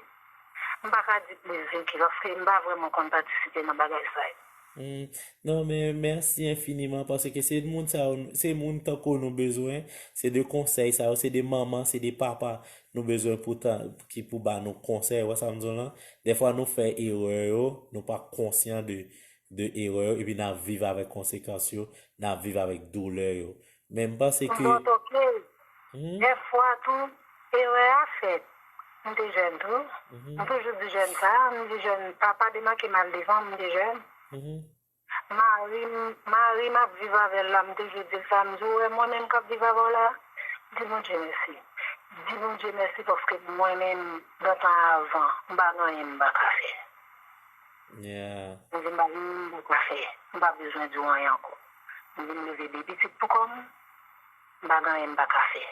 M pa ka di plis Ziggy, paske m pa vrèman konn patisipe nan bagay sa yo. Hmm, non, men mèsi enfiniman, paske se moun sa yo, se moun tankou nou bezwen, se de konsèy sa yo, se de manman, se de papa nou bezwen pou ta-, ki pou ba nou konsèy, ou wè sa m di w lan? Dèfwa nou fè erè yo, nou pa konsyan de, de erè yo, epi n ap viv avèk konsekans yo, n ap viv avèk doulè yo. Men m panse ke. Bon, ok. Dèfwa tou, erè a fèt. M te jèn tou. M toujou di jèn sa, m di jèn, pa, pa demake mal devan m, m te jèn. Mari m, mari m ap viv avè l la, m toujou di l sa, m di, ou wè mwen menm k ap viv avè w la, di Bondye mèsi. Di Bondye mèsi paske mwen menm, nan tan avan, m pa gen anyen m pa ka fè. Yeah. M di m pa gen anyen m pa ka fè. M pa bezwen di w anyen ankò. M vin leve de pitit pou kò m. M pa gen anyen m pa ka fè.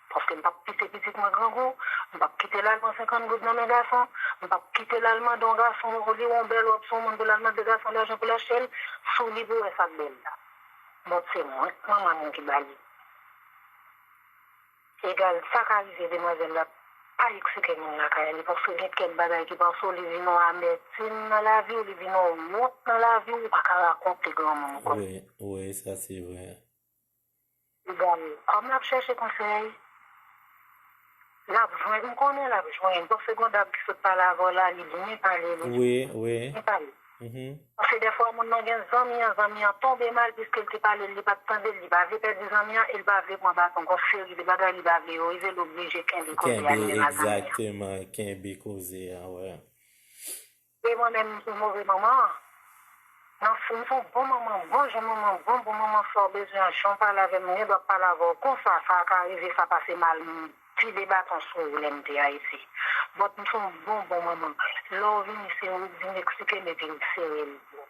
Paske m p ap kite pitit mwen grangou, m p ap kite l al pran senkant goud nan men gason, m p ap kite l al mande yon gason, li wè yon bèl wòb sou yon moun pou l al mande gason lajan pou l achte l, sou li pou wè sa k bèl la. Bon, se mwen k manman l ki ba li. Egal, sa ka rive demwazèl la, pa eksplike moun lakay li, paske gen kèk bagay ki pase w, li vin yon amètim nan lavi w, li vin yon wont nan lavi w, ou pa ka rakonte granmoun ou konn. Wi, wi, sa se vrè. Egal, kòm l ap chèche konsèy, l ap jwenn, m konnen l ap jwenn, paske gon dam ki sot pale avè w la, li byen pale, li byen pale. Wi, wi. Paske dèfwa moun nan gen zanmi an, zanmi an tonbe mal piske l te pale l, li pa t tande l, li pa vle pèdi zanmi an e l pa vle pran baton. Gon seri de bagay li pa vle yo rive, l oblije kenbe koze a, li menm ak zanmi an. Kenbe, egzakteman, kenbe koze a, wi. E mwen menm, m se move manman an. Nan fon, m se yon bon manman, bon jan manman, bon, bon manman, sa w bezwen an, jan w pale avè m, m gen dwa pale avè w konsa, sa ka rive, sa pase mal, m file baton sou ou lè m te Ayiti. But m se yon bon, bon manman. Lè w vini, se ou k vin eksplike m epi m sere l pou ou.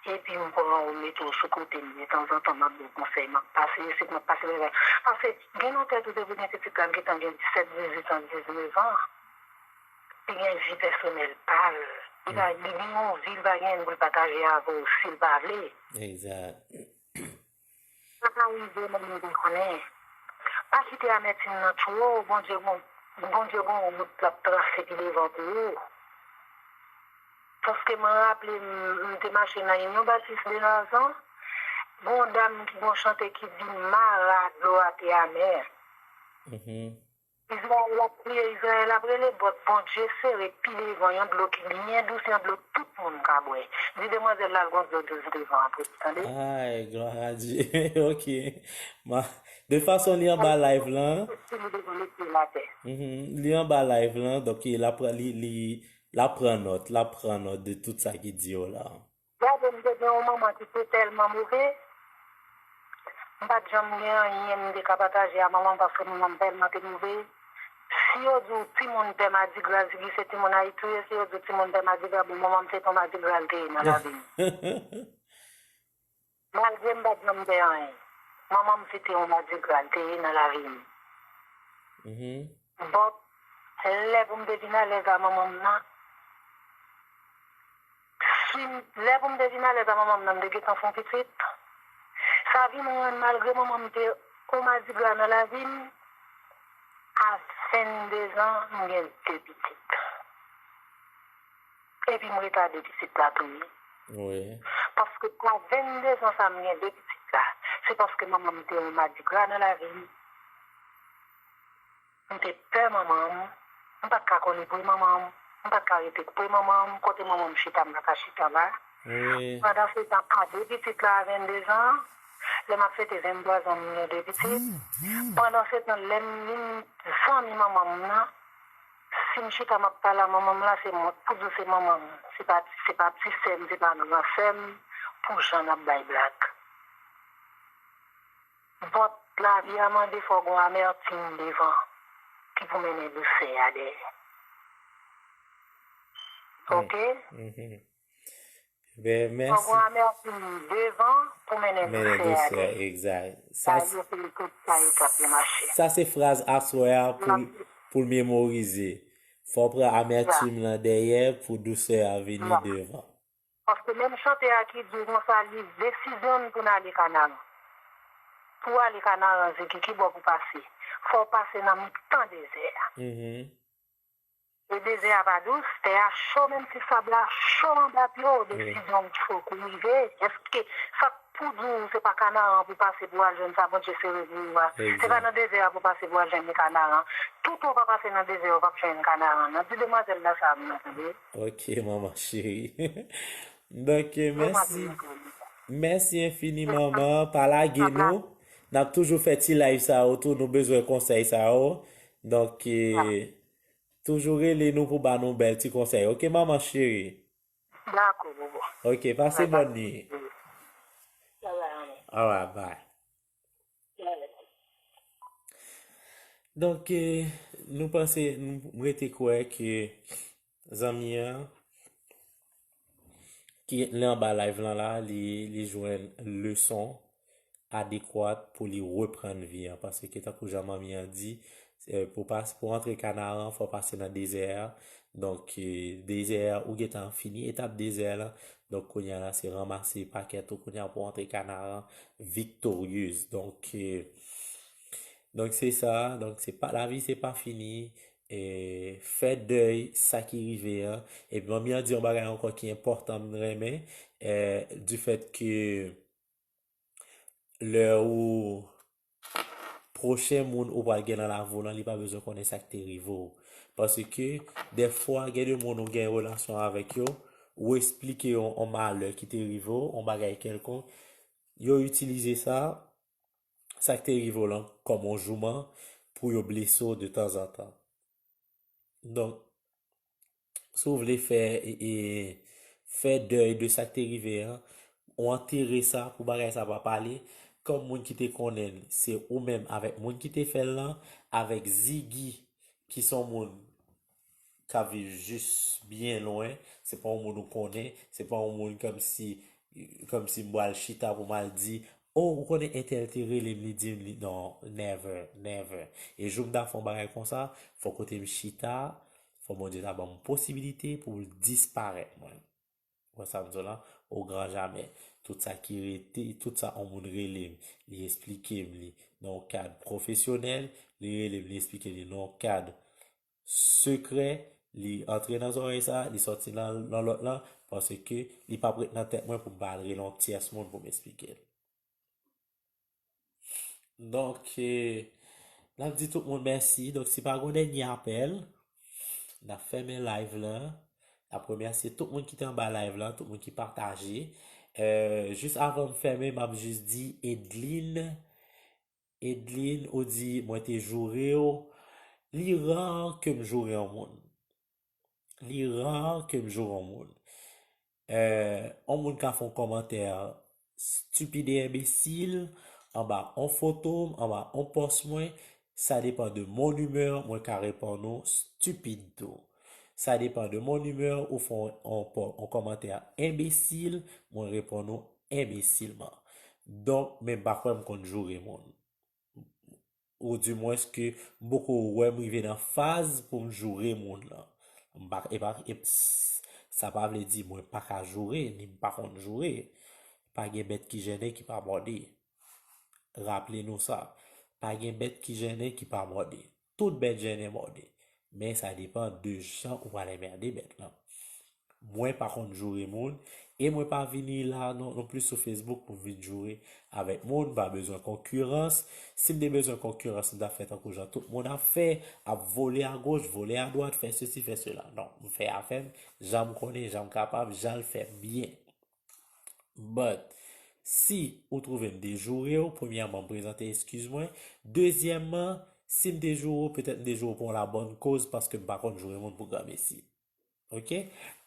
Epi m pran ou mete w sou kote m, men tanzantan m ap ba w konsèy, m ap pase isit, m ap pase lè. Paske gen nan tèt ou depi gen pitit la, l gentan gen disèt, dizuit an, diznèf an. Li gen vi pèsonèl pa l. Li pa, li gen yon vi, li pa gen anyen pou l pataje avè w si l pa vle. Egzak. Sa ka rive, men nou pa konnen. Pa kite amètim nan tchwe w, Bondye gon, Bondye gon wout l ap trase pi devan pou ou. Paske mwen raple m, m te mache nan Inyon Batis de Lazan, gon dam ki gon chante ki di mara dlo a te amè. Izrayèl ap kriye, Izrayèl ap rele, but Bondye sere pi devan yon dlo ki byen dous, yon dlo tout moun ka bwè. Di demwazèl la l gon dlo dous devan an pou li tande. Ay, gloire à Dieu. Ok. Ma, de fason li anba live lan. Tout moun devan mesye latè. Mhm. Li anba live lan, donk li, l ap, li, li, l ap pran nòt, l ap pran nòt de tout sa ki di yo la. Gade, m te gen yon manman ki te tèlman move, m pa t janm gen anyen m te ka pataje a manman m paske manman m tèlman te move. Si yo di w timoun pè madigra, Ziggy se timoun Ayiti wi, si yo di w timoun pè madigra, bon, manman m se t on madigra l te ye nan lavi m. Malgre m pa t janm pè anyen, manman m se te yon madigra l te ye nan lavi m. But, lè pou m te vin alèz a manman m nan, si m, lè pou m te vin alèz a manman m nan, m te gentan fè yon pitit. Sa vin rann, malgre manman m te yon madigra nan lavi m, a vennde zan, m gen de pitit. Epi m ret a de pitit la tou wi. Wi. Paske a vennde zan sa m gen de pitit la, se paske manman m te yon madigra nan lavi m. M te pè manman m. M pa t ka kole pre manman m. M pa t ka rete pre manman m. Kote manman m chita, m pa ka chita la. Wi. Pandan se tan, a de pitit la a vennde zan, lè m ap fete venntwa zan, m gen de pitit. Pandan se tan, lè m vin zanmi manman m nan, si m chita, m ap pale a manman m la, se mwen k pou di w se manman m. Se pa, se pa ti sè m, se pa gran sè m, pou jan n ap bay blag. But lavi a mande fò gon amètim devan ki pou mennen dousè a dèyè. Ok? Mhm. Ben, fò gon amètim devan pou mennen dousè a dèyè. Egzak. Sa, sa yo se tout sa yo k ap mache. Sa se fraz aswè a pou, pou l memorize. Fò w pran amètim lan dèyè pou dousè a vini devan. Paske menm chante a ki di w konsa, li desizyon n pou n ale Kanaran. Pou w ale Kanaran, Ziki, ki bò pou pase? Fò w pase nan mitan dezè a. Mhm. E dezè a pa dous, tè a cho, menm si sab la cho anba pye w, desizyon w cho kou rive. Èske sa k pou di w se pa Kanaran pou pase pou w al jwenn sa Bondye sere pou ou a? Se pa nan dezè a pou w pase pou w al jwenn Kanaran. Toutan w pa pase nan dezè a, w p ap jwenn Kanaran. Nan di demwazèl la sa pou mwen, tande. Ok, manman cheri. Donk, mèsi. Mèsi enfini, manman. Pa lage nou. N ap toujou fè ti live sa yo tou. Nou bezwen konsèy sa yo. Donk, toujou rele nou pou ba nou bèl ti konsèy. Ok, manman cheri? Dakò, bobo. Ok, pase bòn nwi. Alright, bye. Donk, eh, nou panse, nou rete kwè ke zanmi an ki lè anba live lan la, li, li jwenn leson adekwat pou li reprann vi an. Paske tankou jan manmi an di, eh, pou pas-, pou antre Kanaran, fò pase nan dezè a. Donk, eh, dezè a, ou gentan fini etap dezè lan. Donk, kounye a la, se ranmase pakèt ou kounye a pou antre Kanaran viktoryez. Donk, eh, donk, se sa. Donk, se pa, lavi, se pa fini. Eh, fè dèy sa ki rive an. Epi, manmi an di yon bagay ankò ki enpòtan, m renmen, eh, du fait que lè ou, pwochen moun ou pral gen nan lavi w lan, li pa bezwen konnen sa k te rive w. Paske, dèfwa, gen de moun ou gen relasyon avèk yo, ou esplike yo yon malè ki te rive w, yon bagay kèlkonk, yo itilize sa, sa k te rive w lan, kòm yon jouman pou yo blese w de tanzantan. Donk, si w vle fè, e, e, fè dèy de sa k te rive an, ou antere sa pou bagay sa pa pale, kòm moun ki te konnen l, se ou menm avèk moun ki te fè l lan, avèk Ziggy, ki se yon moun k ap viv jis byen lwen, se pa yon moun ou konnen, se pa yon moun kòmsi kòmsi m pral chita pou m al di, oh, ou konnen entèl te rele m, li di m, li, non, never, never. E jou m ta fè yon bagay konsa, fò kote m chita, fò Bondye ta ban m posibilite pou l disparèt mwen. Ou wè sa m di w la? Au grand jamais. Tout sa ki rete, tout sa yon moun rele m, li esplike m li nan yon kad pwofesyonèl, li rele m, li esplike m li nan yon kad sekrè, li antre nan zòrèy sa, li sòti nan, nan lòt lan, paske li p ap ret nan tèt mwen pou m pa al rele yon tyès moun pou m esplike l. Donk, eh, n ap di tout moun mèsi. Donk, si pa gen dènye apèl, n ap fèmen live lan. N ap remèsye tout moun ki te anba live lan, tout moun ki pataje. Eh, jis avan m fèmen, m ap jis di Edline, Edline, ou di, mwen te joure w. Li ra ke m joure yon moun. Li ra ke m joure yon moun. Eh, yon moun ka fè yon kòmantè stipid e enbesil anba yon foto m, anba yon pòs mwen, sa depann de mon humeur, mwen ka reponn ou stipid tou. Sa depann de mon humeur, ou fè yon, yon pò-, yon kòmantè enbesil, mwen reponn ou enbesilman. Donk, men m pa kwè m konn joure moun. Ou dimwens ke m poko wè m rive nan faz pou m joure moun lan. M pa, e pa, e, s-, sa pa vle di mwen pa ka joure, ni m pa konn joure. Pa gen bèt ki jennen ki pa mòde. Raple nou sa. Pa gen bèt ki jennen ki pa mòde. Tout bèt jennen mòde. Men sa depann de jan ou pral enmède bèt lan. Mwen pa konn joure moun, e mwen pa vini la non, non plis sou Facebook pou m vin joure avèk moun, m pa bezwen konkirans. Si m te bezwen konkirans, m t ap fè tankou jan tout moun ap fè, ap vole agoch, vole adwat, fè sesi, fè sela. Non, m fè afè m, jan m konnen, jan m kapab, jan l fè m byen. But, si ou twouve m te joure w, premyèman, m prezante eskiz mwen. Dezyèmman, si m te joure w, petèt m te joure w pou yon labòn koz, paske m pa konn joure moun pou granmesi. Ok?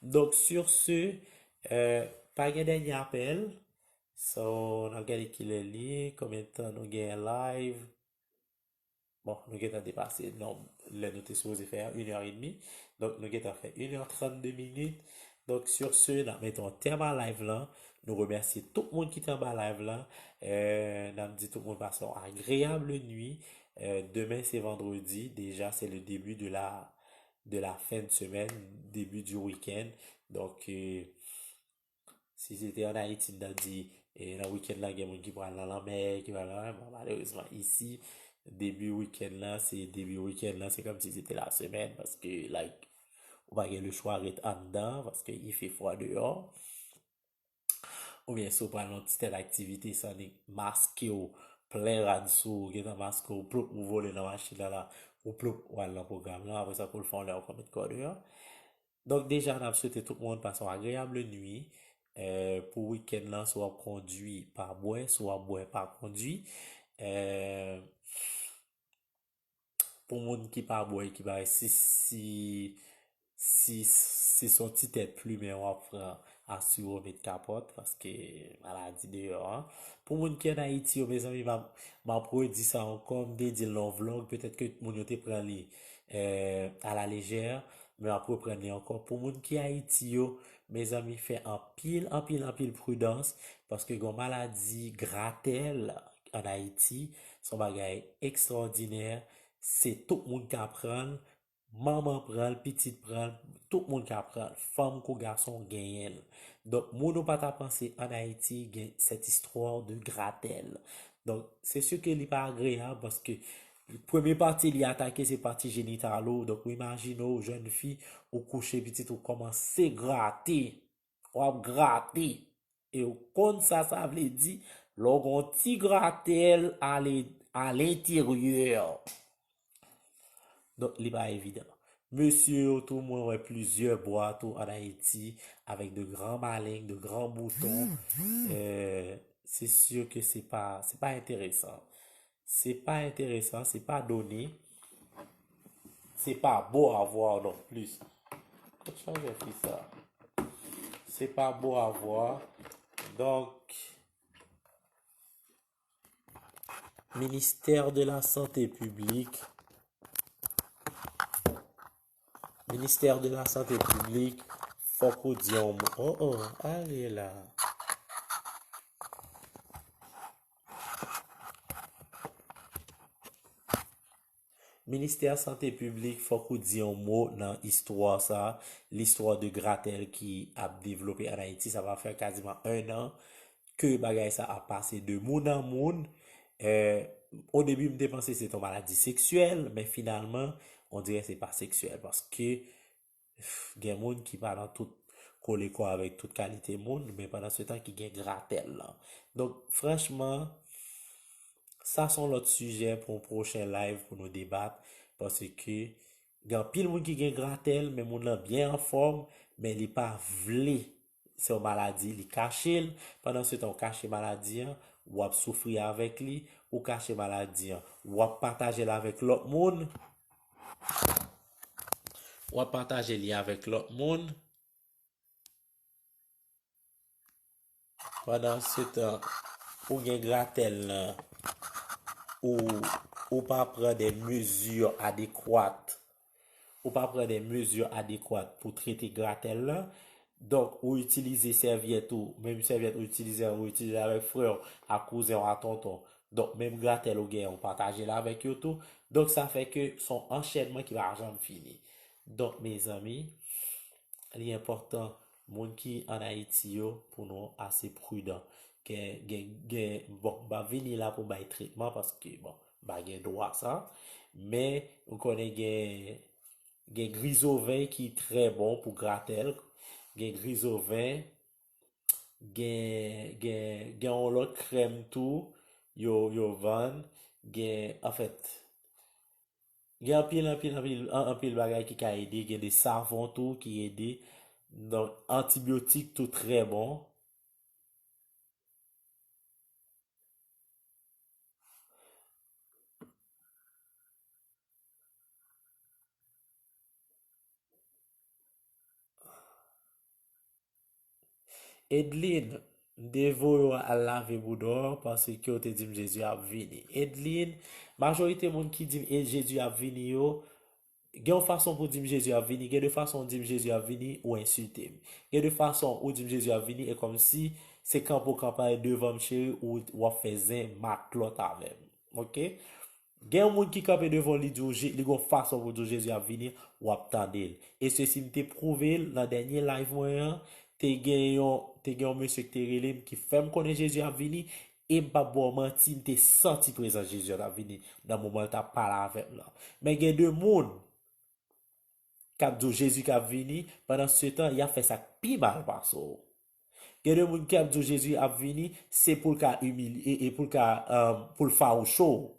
Donk, sur ce, euh, pa gen dènye apèl. So, n ap gade kilè li ye, konbyen tan nou genyen live. Bon, nou gentan depase nonb lè nou te sipoze fè a, inè edmi. Donk, nou gentan fè inè trannde minit. Donk, sur ce, n ap mete yon tèm a live lan. Nou remèsye tout moun ki te anba live lan. Euh, n ap di tout moun pase yon agreable nuit. Euh, demen se vandredi. Deja, se le début de la, de la fin de semaine, début du week-end. Donk, euh, si se te ann Ayiti, m t ap di, e, nan wikenn lan, gen moun ki pral nan lanmè, ki pral nan, bon, malerezman, isi, debi wikenn lan, se debi wikenn lan, se kòmsi se te lasemèn, paske, like, ou pa gen le chwa ret anndan, paske il fait froid dehors. Oubyen si w pral nan ti tèt aktivite, sa ni maske w, plen rad sou ou, gentan maske w, ploup, ou vole nan machin nan la, ou ploup, ou al nan pwogram lan, apre sa, pou l fè yon lè, ou konn met kò w deyò. Donk, deja, n ap swete tout moun pase yon agreable nuit. Eh, pou wikenn lan, si w ap kondwi, pa bwè. Si w ap bwè, pa kondwi. Eh, pou moun ki pa bwè, ki pa, si, si, si, si se yon ti tèt plimen w ap pran, asire w met kapòt, paske maladi deyò, an. Pou moun ki ann Ayiti yo, mezanmi, m ap, m ap redi sa ankò, m te di l nan yon vlog, petèt ke moun yo te pran li, eh, à la légère, men m ap reprann li ankò. Pou moun ki Ayiti yo, mezanmi, fè anpil, anpil, anpil pridans, paske gen yon maladi gratèl ann Ayiti, se yon bagay ekstraòdinè, se tout moun ka pran l, manman pran l, pitit pran l, tout moun ka pran l, fanm kou gason genyen l. Donk, moun ou pa ta panse ann Ayiti gen cette histoire de gratèl. Donk, se si ke li pa agreyab paske premye pati li atake se pati jenital ou. Donk, ou imajine w, jèn fi, ou kouche, pitit ou kòmanse grate. W ap grate. E w konn sa sa vle di, lè w gen yon ti gratèl a le-, a lenteryè. Donk, li pa evidan. Mesye yo tou, mwen wè plizyè bwa tou ann Ayiti avèk de gran maleng, de gran bouton. Eh, se si ke se pa, se pa enteresan. Se pa enteresan, se pa done. Se pa beau à voir non plus. Kot chanje fi sa? Se pa beau à voir. Donk, Ministère de la Santé Publique, Ministère de la Santé Publique, fòk ou di yon mo. Oh, oh, ale la. Ministè Sante Piblik, fòk ou di yon mo nan istwa sa, listwa de gratèl ki ap devlope ann Ayiti. Sa va fè kaziman en an ke bagay sa ap pase de moun an moun. Eh, o debi, m te panse se te yon maladi seksyèl, men finalman, on dirè se pa seksyèl, paske gen moun ki pa nan tout kole kò avèk tout kalite moun, men pandan se tan ki gen gratèl lan. Donk, franchman, sa se yon lòt sijè pou yon pwochen live pou nou debat, paske gen anpil moun ki gen gratèl, men moun nan byen anfòm, men li pa vle. Se yon maladi, li kache l. Pandan se tan, ou kache maladi an, w ap soufri avèk li, ou kache maladi an, w ap pataje l avèk lòt moun, w ap pataje li avèk lòt moun. Pandan se tan, ou gen gratèl lan, ou, ou pa pran de mezi adekwat. Ou pa pran de mezi adekwat pou trete gratèl lan. Donk, ou itilize sèvyèt ou, menm sèvyèt ou itilize an, ou itilize avèk frè w, a kouzen w, a tonton. Donk, menm gratèl ou genyen, ou pataje l avèk yo tou. Donk, sa fè ke se yon anchènman ki pa janm fini. Donk, mezanmi, li enpòtan, moun ki ann Ayiti yo, pou nou ase pridan. Gen, gen, gen, bon, m pa vini la pou bay tretman, paske, bon, m pa gen dwa sa. Men, ou konnen gen, gen grizoven ki trè bon pou gratèl. Gen grizoven, gen, gen, gen yon lòt krèm tou, yo, yo vann. Gen, anfèt, gen anpil, anpil, anpil, an-, anpil bagay ki ka ede. Gen de savon tou ki ede. Donk, antibyotik tou trè bon. Edlin, m te voye w al lave bouda w paske w te di m Jezi ap vini. Edlin, majorite moun ki di m e Jezi ap vini yo, gen yon fason pou di m Jezi ap vini, gen de fason w di m Jezi ap vini, ou ensilte m. Gen de fason ou di m Jezi ap vini, e kòmsi se kanpe w kanpe devan m, cheri, ou w ap fè zen matlòt avè m. Oke? Gen yon moun ki kanpe devan w, li di w, Je-, li gon fason pou di w Jezi ap vini, w ap tande l. E se si m te pwouve l nan dènye live mwen an, te gen yon, te gen yon mesye ki te rele m, ki fè m konnen Jezi ap vini, e m p ap ba w manti, m te santi prezans Jezi an t ap vini nan moman l t ap pale avè m lan. Men gen de moun k ap di w Jezi k ap vini, pandan se tan, y ap fè sa k pi mal pase w. Gen de moun ki ap di w Jezi ap vini, se pou l ka imilye, e, e pou l ka, um, pou l fawouche w.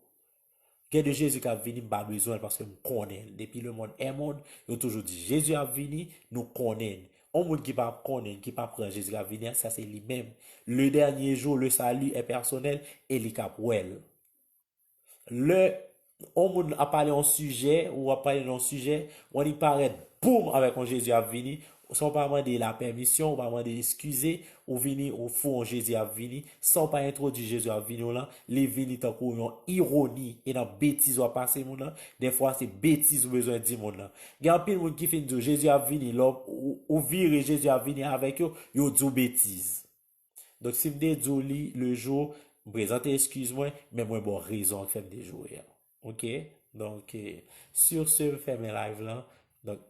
Gen de Jezi k ap vini, m pa bezwen l paske m konnen l. Depi le monde est monde, yo toujou di Jezi ap vini, nou konnen l. Yon moun ki pa konnen l, ki pa pran Jezi k ap vini an, sa se li menm. Le dernier jour, le salut est personnel, e li k ap wè l. Lè yon moun ap pale yon sijè, ou ap pale nan yon sijè, ou annik parèt, boum, avèk yon Jezi ap vini, san w pa mande lapèmisyon, ou pa mande eskize, ou vini, ou fou yon Jezi ap vini, san w pa entwodui Jezi ap vini w lan, li vini tankou yon ironi, e nan betiz w ap pase moun nan, dèfwa se betiz ou bezwen di moun nan. Gen anpil moun ki fin di w Jezi ap vini, lè w, ou, ou vire Jezi ap vini avèk yo, yo di w betiz. Donk, si m te di w li le jou, m prezante eskiz mwen, men mwen ba w rezon k fè m te joure a. Oke? Donk, eh, sur ce, m fèmen live lan. Donk,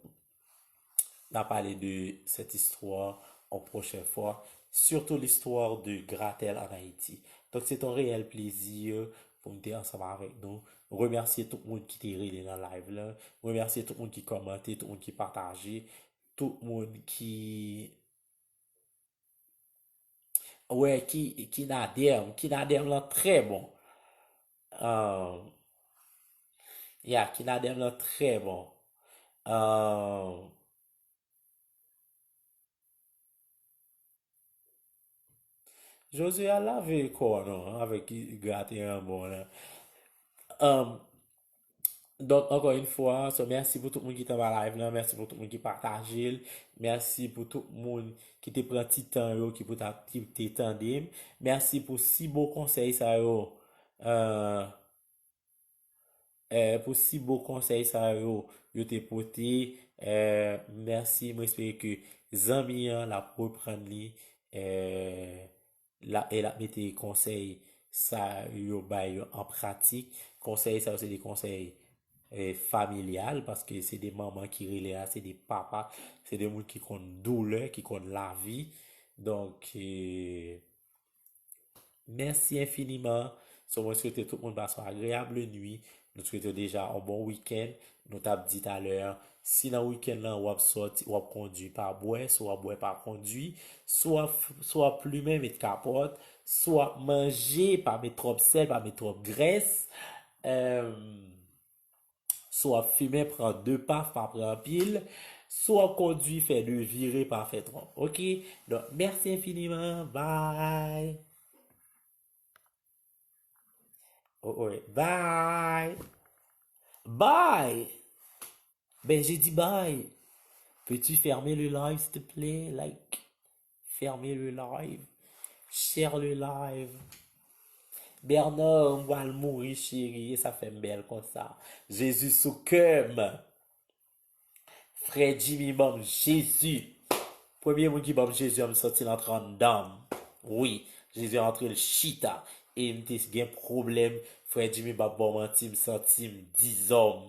n a pale de cette histoire en prochaine fois, surtout l'histoire de gratèl en Haïti. Donk, se te yon reyèl plezi pou m te ansanm avèk nou. Remèsye tout moun ki te rele nan live lan. Remèsye tout moun ki kòmante, tout moun ki pataje, tout moun ki Wè, ki, kinadèm, kinadèm lan trè bon. Ah, ya, kinadèm lan trè bon. Ah, Jozye al lave kò w non, avèk graten an bon la. Um, donk, ankò yon fwa, so, mèsi pou tout moun ki t anba live lan, mèsi pou tout moun ki pataje l, mèsi pou tout moun ki te pran ti tan yo, ki pou ta, ki te tande m. Mèsi pou si bon konsèy sa yo. Euh, eh, pou si bon konsèy sa yo, yo te pote. Eh, mèsi, mwen espere ke zanmi an l ap reprann li, eh, la, e l ap mete konsèy sa yo bay yo an pratik. Konsèy sa yo se de konsèy eh, familyal, paske se de manman ki rele a, se de papa, se de moun ki konn doulè, ki konn lavi. Donk, eh, mèsi enfiniman. So, mwen swete tout moun pase yon agreyab nwi. Nou swete deja yon bon wikenn. Nou t ap di talè, si nan wikenn lan w ap sòti, w ap kondui, pa bwè. Si w ap bwè, pa kondui. Si w ap, si w ap plimen, met kapòt. Si w ap manje, pa met twòp sèl, pa met twòp grès. Em, Si w ap fimen, pran de paf, pa pran anpil. Si w ap kondui, fè de vire, pa fè twòp. Oke? Donk, mèsi enfiniman. Bye! Oh, oh, bye! Bye! Ben, j'ai dit bye! Peux-tu fermer le live, s'il te plaît? Like, fermer le live. Share le live. Bernard, m pral mouri, cheri, e sa fè m bèl konsa. Jezi sou kè m. Frè Jimmy ban m Jezi. Premye moun ki ban m Jezi an, m santi l antre anndan m. Wi, Jezi antre, l chita. E m te gen pwoblèm. Frè Jimmy p ap ba w manti, m santi m dizòm.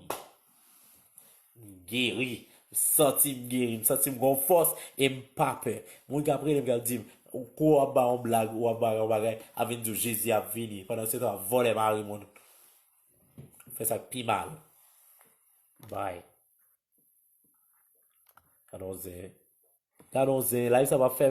M geri. M santi m geri. M santi m gon fòs e m pa pè. Moun k ap rele m, k ap di m, kou w ap bay yon blag, w ap bay yon bagay, ap vin di w Jezi ap vini. Pandan se tan, w ap vòlè mari moun. Fè sa k pi mal. Bye. Gade yon zen. Gade yon zen. Live sa p ap fè